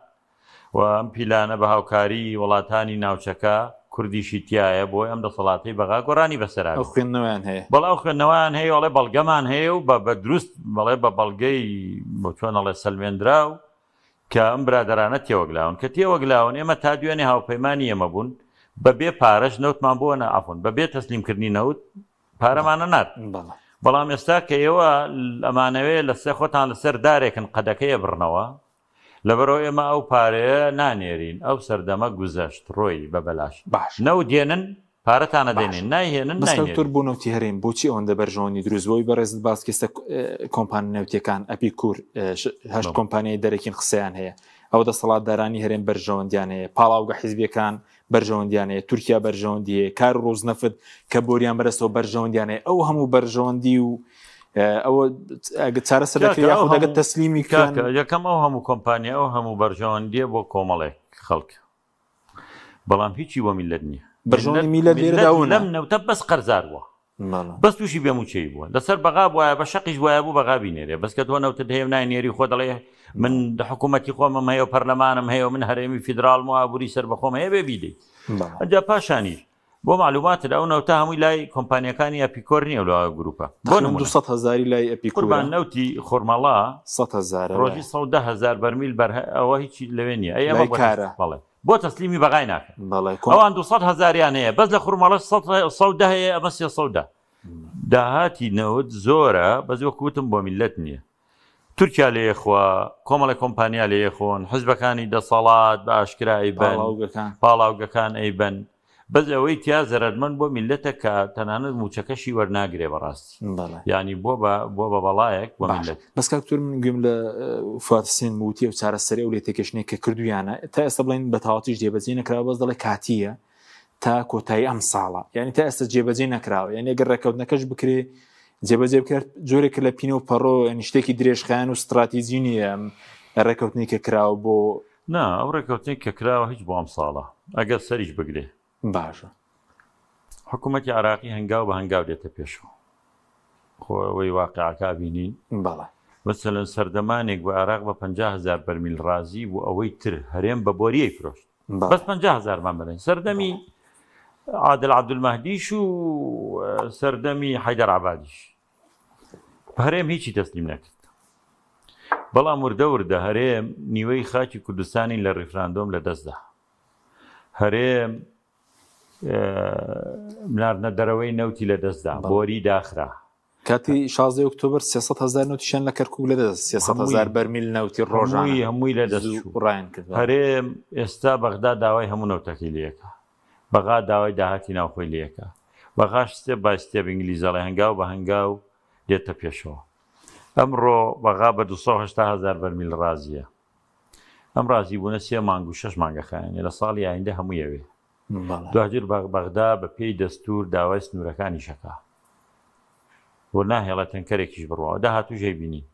و ئەم پیلانە بە هاوکاری وڵاتانی ناوچەکە کوردیشی تایە بۆی ئەم دەسەڵاتەی بەغا گۆڕانی بەسەرا ئەو خوێندنەوەیان هەیە بەڵێ ئەو خوێندنەوەیان هەیە ئەڵێ بەڵگەمان هەیە و بە بە دروست بەڵێ بە بەڵگەی بۆ چۆن ئەڵێ سەلمێندراو. کە ئەم برادەرانە تێوەگلاون کە تێوەگلاون ئێمە تا دوێنێ هاوپەیمانی ئێمە بوون بە بێ پارەش نەوتمان بۆ نە عەفوەن بە بێ تەسلیمکردنی نەوت پارەمانە نارد بەڵام ئێستا کە ئێوە ئەمانەوێ لەسەر خۆتان لەسەر دارێکن قەدەکەیە بڕنەوە لەبەرەوە ئێمە ئەو پارەیە نانێرین ئەو سەردەمە گوزەشت ڕۆی بە بەلاش باش نەوت دێنن پارەتانە دێنێن نایهێنن بەس دکتۆر بۆ نەوتی هەرێم بۆچی ئەوەندە بەرژەوەندی دروست بۆی بەڕێزت باس کەسە کۆمپانیا نەوتیەکان ئەپیکور هەشت کۆمپانیای دەرەکین قسەیان هەیە ئەو دەسەڵاتدارانی هەرێم بەرژەوەندیان هەیە پاڵاوگە حیزبیەکان بەرژەوەندیان هەیە تورکیا بەرژەوەندی هەیە کار و ڕۆزنەفت کە بۆریان بەرەسەوە بەرژەوەندیان هەیە ئەو هەموو بەرژەوەندی و ئەوە چارەسەر دەکرێت یاخود ئەگەر تەسلیمی کاکە یەکەم ئەو هەموو کۆمپانیا ئەو هەموو بەرژەوەندیە بۆ کۆمەڵێک خەڵک بەڵام هیچی بۆ میللەت نییە. بەرژەوەندی میللەت لێرەدا ونە. لەم نەوتە بەس قەرزار بووە. بەس تووشی بێ مووچەیی بووە. لەسەر بەغا بوایە بە شەقیش بوایە بوو بەغا بینێرێ. بەس کە تۆ نەوتت هەیە و ناینێری خۆ دەڵێ من حکوومەتی خۆمم هەیە و پەرلەمانم هەیە و من هەرێمی فیدراڵم و ئابووری سەربەخۆم هەیە بێ بیدەی. ئەجا پاشانیش بۆ معلوماتت ئەو نەوتە هەمووی لای کۆمپانیەکانی ئەپیکۆر نییە لە گروپە بۆ نمونە 200 هەزاری لای ئەپیکۆر قوربان نەوتی خورمەڵا 100 هەزار ڕۆژی 110 هەزار بەرمیل بەر ئەوە هیچی لەوێ نییە ئەی ئەمە لای کارە. بەڵێ بۆ تەسلیمی بەغای ناکەن بەڵێ ئەوان 200 هەزاریان هەیە بەس لە خورمەڵە 110 هەیە ئەمە 310 داهاتی نەوت زۆرە بەس وەک وتم بۆ میللەت نییە تورکیا لێیەخوا، کۆمەڵێ کۆمپانیا لێیەخۆن، حزبەکانی دەسەڵات بە ئاشکرا ئەیبەن، پاڵاوگەکان ئەیبەن، بەس ئەوەی تیا زەرەرمەند بۆ میللەتە کە تەنانەت مووچەکەشی وەرناگرێ بەڕاستی یانی بۆ بە بۆ بە بەڵایەک بۆ میللەت. بەس کاک دکتۆر من گوێم لە فواد حسێن وتی ئەو چارەسەری ئەو لێتێکەشنەی کە کردویانە تا ئێستا بڵێن بە تەواوەتیش جێبەجێ نەکراوە بەس دەڵێ کاتییە تا کۆتایی ئەم ساڵە یعنی تا ئێستا جێبەجێ نەکراوە یعنی ئەگەر ڕێککەوتنەکەش بکرێ جێبەجێ بکرێت جۆرێک لە پینە و پەڕۆ یعنی شتێکی درێژخایەن و ستراتیجی نییە ڕێککەوتنی کە کراوە بۆ نا ئەو ڕێککەوتنی کە کراوە هیچ بۆ ئەم ساڵە ئەگەر سەریش بگرێ باشە حکوومەتی عراقی هەنگاو بە هەنگاو دێتە پێشەوە خۆ ئەوەی واقعەکە بینین بەڵێ مەسەلەن سەردەمانێک بە عراق بە 50 هزار بەرمیل ڕازی بوو ئەوەی تر هەرێم بە بۆریەی فرۆشت بەس 50 هەزارمان بەرن سەردەمی عادل عەبدولمەهدیش و سەردەمی حەیدەر عەبادیش هەرێم هیچی تەسلیم نەکرد بەڵام وردە وردە هەرێم نیوەی خاکی کوردستانی لە ڕیفراندۆم لە دەستدا هەرێم ناردنە دەرەوەی نەوتی لە دەستدا بۆری داخرا کاتی 16 ئۆکتۆبر 300 هەزار نەوتیشیان لە کەرکوک لەدەست 300 هەزار بەرمیل نەوتی ڕۆژانە هەمووی لە دەست چوو ڕایان کرد هەرێم ئێستا بەغدا داوای هەموو نەوتەکەی لەکە بەغا داوای داهاتی ناوخۆی لەکە بەغاش step by step ئینگلیزەڵێ هەنگاو بە هەنگاو دێتە پێشەوە ئەمڕۆ بەغا بە 280 هەزار بەرمیل ڕازیە ئەم ڕازی بوونە سێ مانگ و شەش مانگە خایەنێ لە ساڵی ئایندە هەمووی ئەوێ دواتر بەغدا بە پێی دەستور داوای سنوورەکانیش ئەکا و ناهێڵێ تەنکەرێکیش بڕوا و داهاتووش ئەیبینین.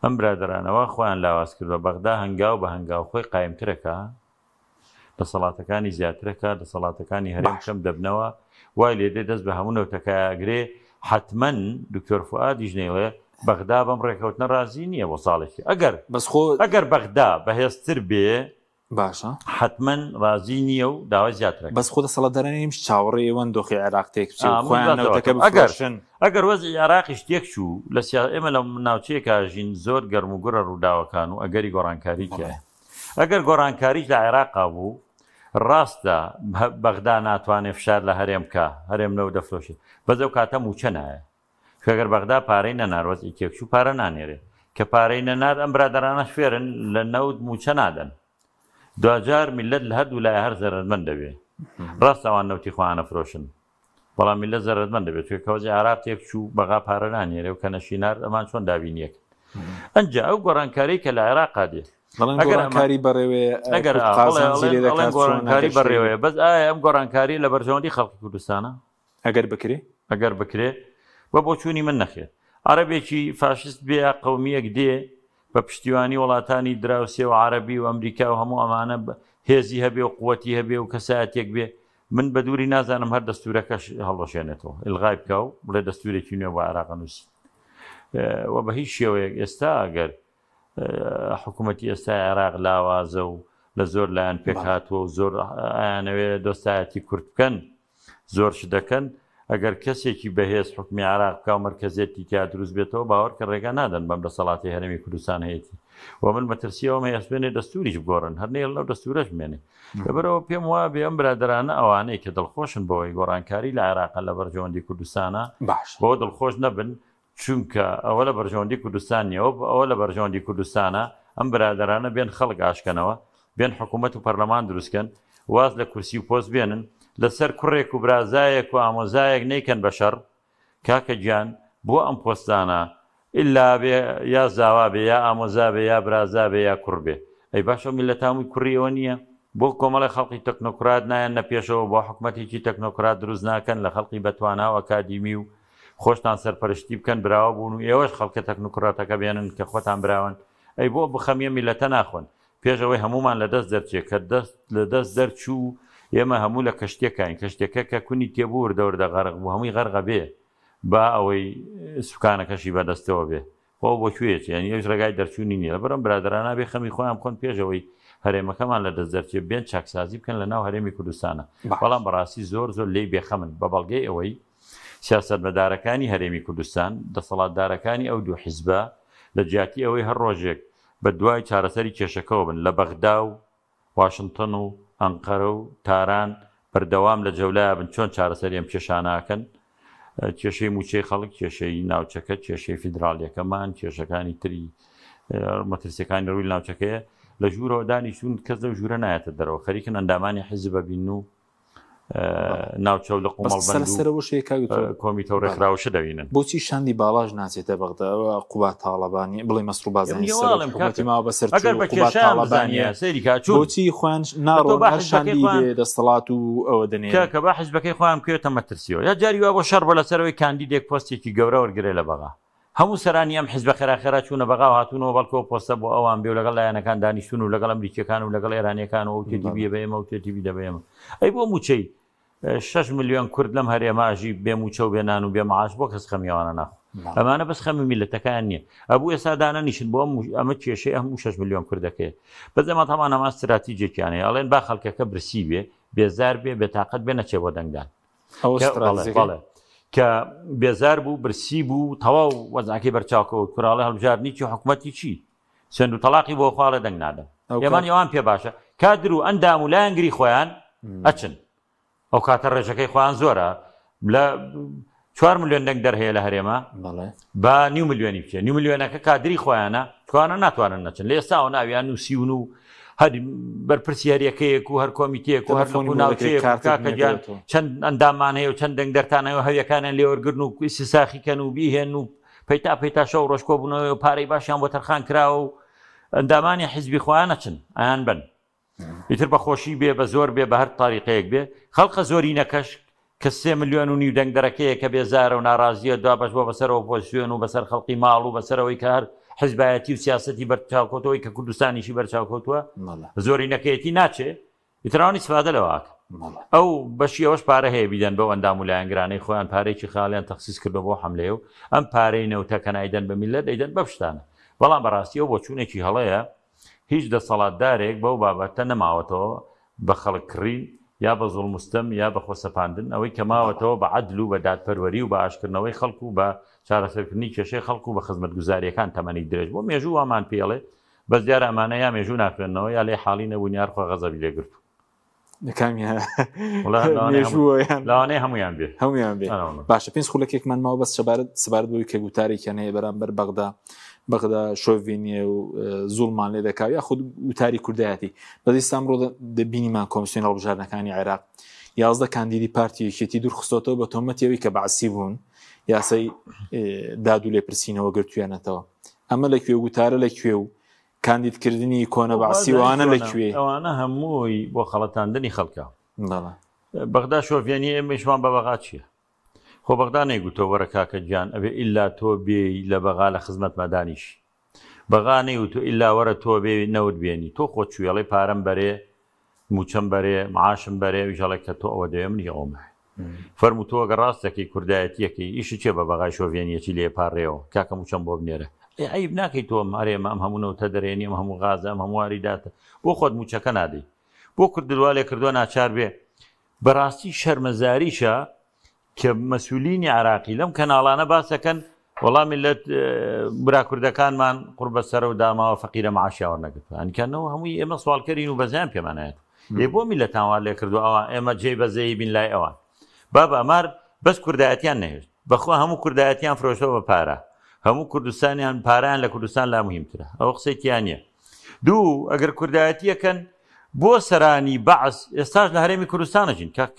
ئەم برادەرانە وا خۆیان لاواز کردوە بەغدا هەنگاو بە هەنگاو خۆی قایمترەکا، دەسەڵاتەکانی زیاترەکا، دەسەڵاتەکانی هەرێم کەم دەبنەوە، وای لێدێ دەست بە هەموو نەوتەکەیا ئەگرێ، حەتمەن دکتۆر فوئادیش نەیڵێ بەغدا بەم ڕێکەوتنە ڕازی نیە بۆ ساڵێکی ئەگەر بەس خۆ ئەگەر بەغدا بەهێزتر بێ باشە. حەتمەن ڕازی نییە و داوای زیاتر ئەکات. بەس خۆ دەسەڵاتدارانی هەمیش چاوەڕێی ئەوەن دۆخی عێراق تێک بچێ و خۆیان نەوتەکە بفرۆشن. ئەگەر وەزعی عێراقیش تێک چوو لە سیا ئێمە لە ناوچەیەکا ژین زۆر گەرم و گوڕە ڕووداوەکان و ئەگەری گۆڕانکاری تیایە. ئەگەر گۆڕانکاریش لە عێراقا بوو ڕاستە بەغدا ناتوانێ فشار لە هەرێم بکا هەرێم نەوت دەفرۆشێ بەس ئەو کاتە مووچە نایە. ئەگەر بەغدا پارەی نەنارد وەزعی تێکچوو پارە نانێرێ کە پارەی نەنارد ئەم برادەرانە فێرن لە نەوت مووچە نادەن دواجار میللەت لە هەردوو لایە هەر زەرەرمەند دەبێ ڕاستە ئەوان نەوتی خۆیان ئەفرۆشن بەڵام میللەت زەرەرمەند دەبێت چونکە کە وەزعی عێراق تێکچوو بەغا پارە نانێرێ و کە نەشی نارد ئەمان چۆن دابینی ئەکەن ئەنجا ئەو گۆڕانکاری کە لە عێراقا دێ دەڵێن گۆڕانکاری بەڕێوەیە ئەگەر ئەڵێن گۆڕانکاری بەڕێوەیە بەس ئایا ئەم گۆڕانکاری لە بەرژەوەندی خەڵکی کوردستانە ئەگەر بکرێ؟ ئەگەر بکرێ؟ بە بۆچوونی من نەخێر. عەرەبێکی فاشیست بێ یا قەومییەک دێ بە پشتیوانی وڵاتانی دراوسێ و عەرەبی و ئەمریکا و هەموو ئەمانە هێزی هەبێ و قوەتی هەبێ و کەسایەتیەک بێ من بە دووری نازانم هەر دەستوورەکەش هەڵوەشێنێتەوە ئیلغای بکا و بڵێ دەستوورێکی نوێ بۆ عێراق ئەنووسین و بە هیچ شێوەیەک ئێستا ئەگەر حکوومەتی ئێستای عێراق لاوازە و لە زۆر لایەن پێکهاتووە و زۆر ئەیانەوێ دۆستایەتی کورد بکەن زۆر شت دەکەن، ئەگەر کەسێکی بەهێز حوکمی عێراق بکا و مەرکەزیەتی تیا دروست بێتەوە باوەڕکە ڕێگا نادەن بەم دەسەڵاتەی هەرێمی کوردستان هەیەتی. و من مەترسی ئەوەم هەیە سوێنێ دەستوریش بگۆڕن هەر نەیەڵن ئەو دەستورەش بمێنێ. لەبەرئەوە پێم وابێ ئەم برادەرانە ئەوانەی کە دڵخۆشن بەوەی گۆڕانکاری لە عێراقە لە بەرژەوەندی کوردستانە باشە. بەوە دڵخۆش نەبن چونکە ئەوە لە بەرژەوەندی کوردستان نیە ئەوە لە بەرژەوەندی کوردستانە ئەم برادەرانە بێن خەڵک ئاشکەنەوە بێن حکوومەت و پەرلەمان دروستکەن واز لە کورسی و پۆست بێنن لەسەر کوڕێک و برازایەک و ئامۆزایەک نەیکەن بە شەڕ کاکە گیان بۆ ئەم پۆستانە ئیلا بێ یا زاوا بێ یا ئامۆزا بێ یا برازا بێ یا کوڕ بێ ئەی باشە ئەو میللەتە هەمووی کوڕی ئەوە نییە؟ بۆ کۆمەڵێ خەڵقی تەکنۆکرات نایەننە پێشەوە بۆ حکومەتێکی تەکنۆکرات دروست ناکەن لە خەڵقی بەتوانا و ئەکادیمی و خۆشتان سەرپەرشتی بکەن براوە بوون و ئێوەش خەڵکە تەکنۆکراتەکە بێنن کە خۆتان براوەن ئەی بۆ بخەمیە میللەتە ناخۆن پێش ئەوەی هەموومان لە دەست دەرچێ کە دەست لە دەست دەرچوو ئێمە هەموو لە کەشتیەکاین کەشتیەکە کە کونی تێبوو وردە وردە غەرق بوو هەمووی غەرقە بێ با ئەوەی سوکانەکەشی بەدەستەوە بێ خۆ ئەو بۆ کوێ ئەچێ یانی ئەویش ڕێگای دەرچوونی نییە لەبەر ئەم برادەرانە بێ خەمی خۆیان بخۆن پێش ئەوەی هەرێمەکەمان لە دەست دەرچێ بێن چاکسازی بکەن لە ناو هەرێمی کوردستانە باش. بەڵام بەڕاستی زۆر زۆر لێی بێخەمن بە بەڵگەی ئەوەی سیاسەتمەدارەکانی هەرێمی کوردستان دەسەڵاتدارەکانی ئەو دوو حیزبە لە جیاتی ئەوەی هەر ڕۆژێک بە دوای چارەسەری کێشەکەوە بن لە بەغدا و واشنتن و ئەنقەرە و تاران بەردەوام لە جەولایە بن چۆن چارەسەری ئەم کێشانە ئەکەن، کێشەی مووچەی خەڵک، کێشەی ناوچەکە، کێشەی فیدراڵیەکەمان، کێشەکانی تری مەترسیەکانی ڕووی ناوچەکەیە لە ژوورەوە دانیشتون کەس لەو ژوورە نایەتە دەرەوە خەریکن ئەندامانی حیزب ئەبین و ناوچە و لق و مەڵبەند و سەرەوەش هەیە کاک دکتۆر. کۆمیتە و ڕێکخراوەشە دەبینن. بۆچی شاندی باڵاش ناچێتە بەغدا ئەوە قوباد تاڵەبانی بڵێ مەسرور بارزانی ئەمنی سەرۆک واڵم حکومەتی کاکە ماوە بەسەر ئەگەر چوو بە قوباد کێشەیان تاڵەبانیە بزانیە سەیری کا چوون بۆچی خۆیان ئەتۆ ناڕۆن با هەر حزبەکەی شاندی خۆیان بێ دەستەڵات و ئەوە دەنێرن. کاکە با حزبەکەی خۆیان بکەوێتە مەترسیەوە یا جاری وا بۆ شەڕ بۆ لەسەرەوەی کاندیدێک پۆستێکی گەورە وەرگرێ لە بەغا هەموو سەرانی ئەم حزبە خێرا خێرا چوونە بەغا و هاتوونەوە بەڵکو ئەو پۆستە بۆ ئەوان بێ و لەگەڵ لایەنەکان دانیشتوون و لەگەڵ ئەمریکیەکان و لەگەڵ ئێرانیەکان و ئەو تێتی بەڵێ. بیە بە ئێمە و تێتی بیدە بە ئێمە ئەی بۆ مووچەی شەش ملیۆن کورد لەم هەرێمە ئەژی بێ مووچە و بێ نان و بێ معاش بۆ کەس خەمی ئەوانە ناخوا ئەمانە بەس خەمی میلەتەکەیان نییە ئەبوو ئێستا دانەنیشن بۆ ئەمە کێشەی هەموو شەش ملیۆن کوردەکەیە بەس ئەمە تەمان هەمان استراتیجێکیان هەیە ئەڵێن با خەڵکەکە برسی بێ بێزار بێ بێتاقەت بێ نەچێ بۆ دەنگدان ئەوە کە- بەڵێ، ستراتیجەکەی؟ بەڵێ. کە بێزار بوو برسی بوو تەواو وەزعەکەی بەرچاوکەوت کوراڵێ هەڵبژاردنی چی حکومەتی چی سوێند و تەڵاقی بۆ خواڵێ دەنگ نادەم ئەو ئێمان کات ئەوان پێ باشە کادر و ئەندام و لایەنگری خۆیان ئەچن ئەو کاتە ڕێژەکەی خۆیان زۆرە لە چوار ملیۆن دەنگ دەر هەیە لە هەرێمە بەڵێ با نیو ملیۆنی بچێ نیو ملیۆنەکە کادری خۆیانە توانە ناتوانن نەچن لە ئێستاوە ناویان نووسیون و هەر بەرپرسی هەریەکەیەک و هەر کۆمیتەیەک و هەر تەلەفۆنی لق و بۆ دەکرێت، ناوچەیەک و کارتێک کاکە گیان نێردرێتەوە. چەند ئەندامان هەیە و چەند دەنگدەرتان هەیە و هەویەکانیان لێوەرگرن و ئیسیساخی کەن و بیهێن و پەیتا پەیتا شەو ڕۆژ کۆبوونەوە و پارەی باشیان بۆ تەرخان کراوە و ئەندامانی حیزبی خۆیان ئەچن ئەیان بەن ئیتر بە خۆشی بێ بە زۆر بێ بە هەر تاریقەیەک بێ خەڵقە زۆرینەکەش کە سێ ملیۆن و نیو دەنگدەرەکەیە کە بێزارە و ناڕازیە دوابەش بۆ بەسەر ئۆپۆزسیۆن و بەسەر خەڵقی ماڵ و بەسەرەوەی کە هەر حزبایەتی و سیاسەتی بەرچاوکەوتەوەی کە کوردستانیشی بەرچاوکەوتووە زۆرینەکەیەتی ناچێ ئیتر ئەوان ئیسفادە لەوە ئەکەن ئەو بەشی ئەوەش پارە هەیە بیدەن بەو ئەندام و لایەنگرانەی خۆیان پارەیەکی خاڵیان تەخسیس کردوە بۆ حەملەیە و ئەم پارەی نەوتە کە نایدەن بە میللەت ئەیدەن بەم شتانە بەڵام بەڕاستی ئەو بۆچوونێکی هەڵەیە هیچ دەسەڵاتدارێک بەو بابەتە نەماوەتەوە بە خەڵک کڕین یا بە زوڵم و ستەم یا بە خۆسەپاندن ئەوەی کە ماوەتەوە بە عەدل و بە دادپەروەری و بە ئاشکردنەوەی خەڵک و بە چارەسەرکردنی کێشەی خەڵک و بە خزمەتگوزارییەکان تەمەنی درێژ بۆ مێژوو وامان پێڵێ بەس دیارە ئەمانە یا مێژوو ناخوێننەوە یا لێی حاڵی نەبوون یا خوا غەزەبی لێ گرتوون. کامیان وەڵا لەوانەیە مێژووە یان لەوانەیە هەموویان بێ. هەموویان بێ. ئەرەوەڵا. باشە پێنج خولەکێکمان ماوە بەس سەبارەت سەبارەت بەوەی کە گوتارێکیان هەیە بەرامبەر بەغدا بەغدا شۆڤینیە و زوڵمان لێ دەکا یاخود وتاری کوردایەتی بەس ئێستا ئەمڕۆ دەبینیمان کۆمسیۆن هەڵبژاردنەکانی عێراق 11 کاندیدی پارتی یەکێتی دوورخستۆتەوە بە تۆمەتی ئەوەی کە بەعسی بوون یاسای داد و لێپرسینەوە گرتویانەتەوە ئەمە لە کوێ گوتارە لە کوێ و کاندیدکردنی کۆنە بەعسی وانە لە کوێ؟ ئەوانە هەمووی بۆ خەڵەتاندنی خەڵکە. بەغدا شۆڤێنی ئێمەیشمان بە بەغا چییە؟ خۆ بەغدا نەیگوتۆ وەرە کاکە گیان ئەبێ ئیلا تۆ بێی لە بەغا لە خزمەتما دانیشی. بەغا نەیوتۆ ئیلا وەرە تۆ بێ نەوت بێنی. تۆ خۆت چووی ئەڵێی پارەم بەرێ مووچەم بەرێ، معاشم بەرێ، ئەویش ئەڵێ کە تۆ ئەوە دەوێ منیش ئەوەم ئەوێ. فەرموو تۆ ئەگەر ڕاست دەکەی کوردایەتییەکەی ئیشت چییە بە بەغای شۆڤێنییەکی لێ پاڕێوە کاکە مووچەم بۆ بنێرە. ئەی عەیب ناکەی تۆ ئەم هەرێمە ئەم هەموو نەوتە دەرێنی ئەم هەموو غازە ئەم هەموو واریداتە بۆ خۆت مووچەکە نادەی بۆ کوردت وا لێ کردووە ناچار بێ بەڕاستی شەرمەزاریشە کە مەسولینی عراقی لەم کەناڵانە باس دەکەن وەڵا میلەت برا کوردەکانمان قوڕ بەسەرە و داماوە فەقیرە معاشیان وەرنەگرتووە ئەنکەنەوە هەمووی ئێمە سواڵکەرین و بەزیان پێمانایەت ئێ بۆ میلەتان وا لێ کردو ئەوان ئێمە جێی بەزەیی بین لای ئەوان بابە ئەمار بەس کوردایەتیان نەهێشت بەخوا هەموو کوردایەتیان فرۆشتەوە بە پارە هەموو کوردستانیان پارەیان لە کوردستان لا مهمترە ئەوە قسەی تیا نییە دوو ئەگەر کوردایەتیەکەن بۆ سەرانی بەعس ئێستاش لە هەرێمی کوردستانەژین کاک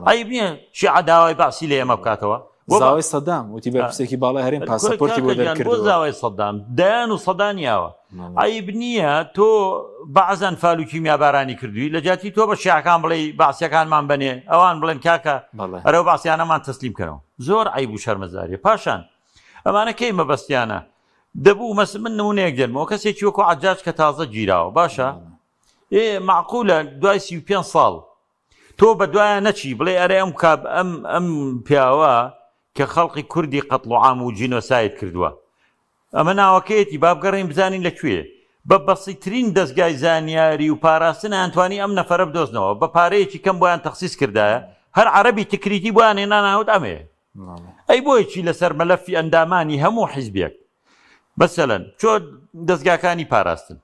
عەیب نییە شیعە داوای بەعسی لە ئێمە بکاتەوە؟ زاوای سەدام وتی بەرپرسێکی باڵای هەرێم پاسەپۆرتی بۆ دەرکردووە. بۆ زاوای سەدام دەیان و سەدان یاوە. عەیب نییە تۆ بەعس ئەنفال و کیمیابارانی کردووی لە جیاتی تۆ بە شیعەکان بڵێی بەعسیەکانمان بەنێ ئەوان بڵێن کاکە ئەرەو بەعسیانەمان تەسلیم کەنەوە. زۆر عەیب و شەرمەزاریە. پاشان ئەمانە کەی مەبەستیانە دەبوو مەس من نمونەیەک دێنمەوە کەسێکی وەکو عەجاج کە تازە گیراوە باشە ئێ مەعقولە دوای 35 ساڵ تۆ بە دوایان نەچی بڵێ ئەرێ ئەم کاب ئەم ئەم پیاوە کە خەڵقی کوردی قەتڵ و عام و جینۆساید کردووە ئەمە ناوەکەیەتی با بگەڕێین بزانین لە کوێ بە بەسیترین دەزگای زانیاری و پاراستن ئەیانتوانی ئەم نەفەرە بدۆزنەوە بە پارەیەکی کەم بۆیان تەخسیس کردایە هەر عەرەبی تکریتی بۆیان هێناناوت ئەمەیە ئەی بۆیچی لەسەر مەلەفی ئەندامانی هەموو حیزبێک مەسەلەن چۆ دەزگاکانی پاراستن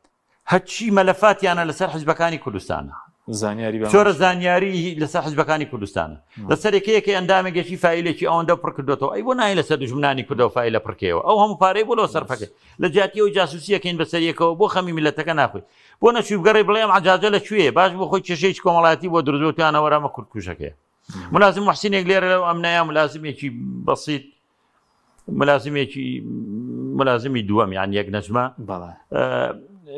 هەرچی مەلەفاتیانە لەسەر حزبەکانی کوردستانە. زانیاری بە چۆرە زانیاری لەسەر حزبەکانی کوردستانە لەسەر یەکەیەکەی ئەندامێکێکی فایلێکی ئەوەندە پڕ کردوێتەوە ئەی بۆ نای لەسەر دوژمنانی کوردەوە فایلە پڕکەیەوە ئەو هەموو پارەی بۆ لەوە سەرفەکەی لە جیاتی ئەو جاسوسیەکەین بەسەر یەکەوە بۆ خەمی میلەتەکە ناخۆی بۆ نەچوی بگەڕێ بڵێ ئەم عەجاجە لە کوێیە باش بۆ خۆی کێشەیەکی کۆمەڵایەتی بۆ دروست بوو توانە وەرامە کورد کوژەکەیە ملازم محسینێک لێرە لەو ئەمنەیە ملازمێکی بەسیت ملازمێکی ملازمی دووەم یان یەک نەجمە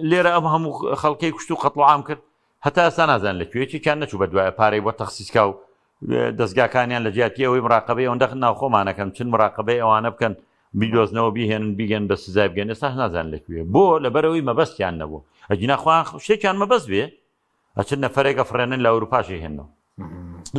لێرە ئەم هەموو خەڵکەی کوشت و قەتڵ عام کرد هەتا ئێستا نازان لە کوێ یەکێکیان نەچوو بە دوایە پارەی بۆ تەخسیسکا و دەستگاکانیان لە جیاتی ئەوەی مراقبەی ئەوەندە ناوخۆمانەکەن چن مراقبەی ئەوانە بکەن بیدۆزنەوە بیهێنن بیگەن بە سزای بگەن ئێستا نازان لە کوێ بۆ لەبەرەوەی مەبەستیان نەبوو ئەگینا خۆیان شتێکیان مەبەست بێ ئەچن نەفەرێک ئەفڕێنن لە ئەوروپاش ئەیهێننەوە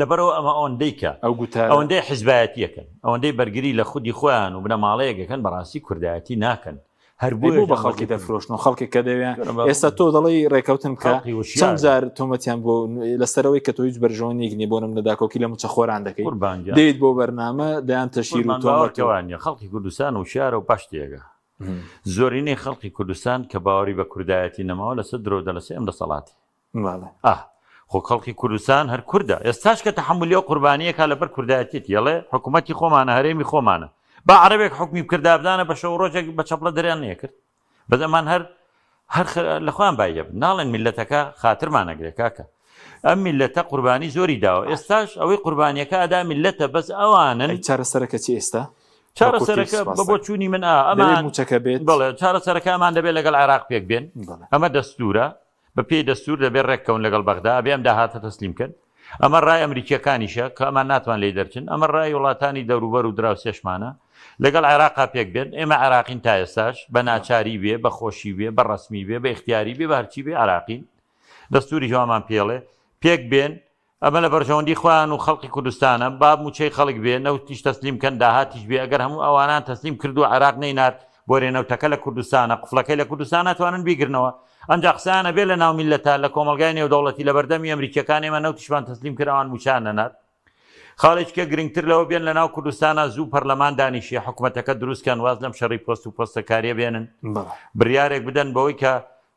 لەبەرەوە ئەمە ئەوەندەی کە ئەو گوتارە ئەوەندەی حیزبایەتیەکەن ئەوەندەی بەرگری لە خودی خۆیان و بنەماڵەیەکەکەن بەڕاستی کوردایەتی ناکەن هەر بۆ بۆیە بە خەڵکی دەفرۆشن و خەڵکێک کە دەوێن ئێستا تۆ دەڵێی ڕێکەوتن بکە خەڵکی وشیارە. چەند جار تۆمەتیان بۆ لەسەرەوەی کە تۆ هیچ بەرژەوەندیەک نیە بۆ نمونە داکۆکی لە موچەخۆران دەکەی قوربان گیان دێیت بۆ بەرنامە دەیان تەشهیر و قوربان تۆمەت و باوەڕکەوانە خەڵکی کوردستان وشیارە و باش تێگا زۆرینەی خەڵکی کوردستان کە باوەڕی بە کوردایەتی نەماوە لەسەر درۆو دەلەسەی ئەم دەسەڵاتی. بەڵێ. ئاه خۆ خەڵکی کوردستان هەر کوردە ئێستاش کە تەحەمولی ئەو قوربانیە کا لەبەر کوردایەتیەتی ئەڵێ حکومەتی خۆمانە هەرێمی خۆمانە با عەرەبێک حوکمی بکردا بدانە بە شەو ڕۆژێک بە چەپڵە دەریان نەیەکرد بەس ئەمان هەر هەر لە خۆیان بای دەبن ناڵێن میلەتەکە خاترمان ئەگرێ کاکە ئەم میلەتە قوربانی زۆری داوە ئێستاش ئەوەی قوربانیەکە ئەدا میلەتە بەس ئەوانن ئەی چارەسەرەکە چی ئێستا؟ چارەسەرەکە بە بۆچوونی من ئا دەبێ ئەمان موچەکە بێت بەڵێ چارەسەرەکە ئەمان دەبێت لەگەڵ عێراق پێک بێن بەڵێ ئەمە دەستورە بە پێی دەستور دەبێت ڕێککەون لەگەڵ بەغدا ئەبێ ئەم داهاتە تەسلیم کەن ئەمە ڕای ئەمریکیەکانیشە کە ئەمان ناتوان لێی دەرچن ئەمە ڕای وڵاتانی دەوروبەر و دراوسێشمانە لەگەڵ عێراقا پێک بێن ئێمە عێراقین تا ئێستاش بە ناچاری بێ بە خۆشی بێ بە ڕەسمی بێ بە ئیختیاری بێ بە هەرچی بێ عێراقین دەستوریش وامان پێڵێ پێک بێن ئەمە لە بەرژەوەندی خۆیان و خەڵکی کوردستانە، با مووچەی خەڵک بێ، نەوتیش تەسلیم کەن، داهاتیش بێ، ئەگەر هەموو ئەوانان تەسلیم کرد و عێراق نەینارد، بۆرێ نەوتەکە لە کوردستانە، قفڵەکەی لە کوردستانە ئەتوانن بیگرنەوە. ئەنجا قسەیان ئەبێ لە ناو میللەتا، لە کۆمەڵگای نێودەوڵەتی، لە بەردەمی ئەمریکییەکان ئێمە نەوتیشمان تەسلیم کرد ئەوان مووچەیان نەنارد. خاڵێکی کە گرنگتر لەوە بێن لە ناو کوردستانا زوو پەرلەمان دانیشێ، حکومەتەکە دروست کەن، واز لەم شەڕی پۆست و پۆستەکارییە بێنن، بریارێک بدەن بەوەی کە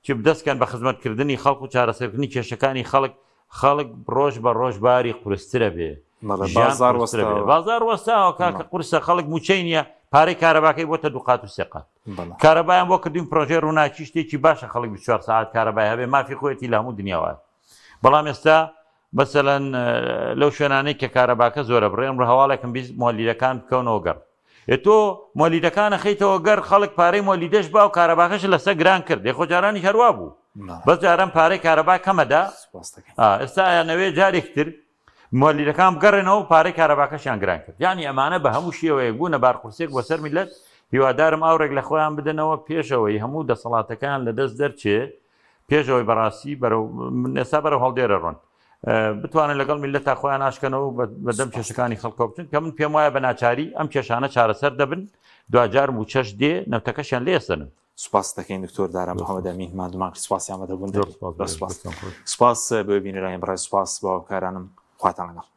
چ دەست کەن بە خزمەتکردنی خەڵک و چارەسەرکردنی کێشەکانی خەڵک، خەڵک ڕۆژ بە ڕۆژ باری قورسترە بێ بازار وەستاوە بازار وەستاوە کاکە قورسە خەڵک موچەی نییە پارەی کارەباکەی بۆتە دووقات و سێقات کارەبایان بۆ کردوین پرۆژەی ڕووناکی شتێکی باشە خەڵک 24 ساعت کارەبای هەبێ مافی خۆیەتی لە هەموو دنیاوە بەڵام ئێستا مەسەلەن لەو شوێنانەی کە کارەباکە زۆرە بڕێ ئەمڕۆ هەواڵێکم 20 مۆلیدەکان بکەونەوە گەڕ ئێ تۆ مۆلیدەکان ئەخەیتەوە گەر خەڵک پارەی مۆلیدەش با و کارەباکەش لەسەر گران کرد ئێ خۆ جارانیش هەروا بوو بەس جاران پارەی کارەبا کەمەدا ئێستا ئەیانەوێ جارێک تر مۆلیدەکان بگەڕێنەوە و پارەی کارەباکەشیان گران کرد یعنی ئەمانە بە هەموو شێوەیەک بوونە بارقورسێک بۆ سەر میلەت هیوادارم ئاوڕێک لە خۆیان بدەنەوە پێشەوەی هەموو دەسەڵاتەکان لە دەست دەرچێ پێشەوەی بەڕاستی بەرەو ئێستا بەرەو هەڵدێرە ڕۆن بتوانن لەگەڵ میللەتا خۆیان ئاشکەنەوە و بەدەم کێشەکانی خەڵکەوە بچن کە من پێم وایە بە ناچاری ئەم کێشانە چارەسەر دەبن دواجار مووچەش دێ نەوتەکەشیان لێ ئەسەنن. سوپاست دەکەین دکتۆر دارا محمد ئەمین ماندوومان کرد سوپاسی ئامادەبوون سوپاس سوپاس بۆ بینەرانی بەڕێز سوپاس بۆ هاوکارانم خواتان لەگەڵ.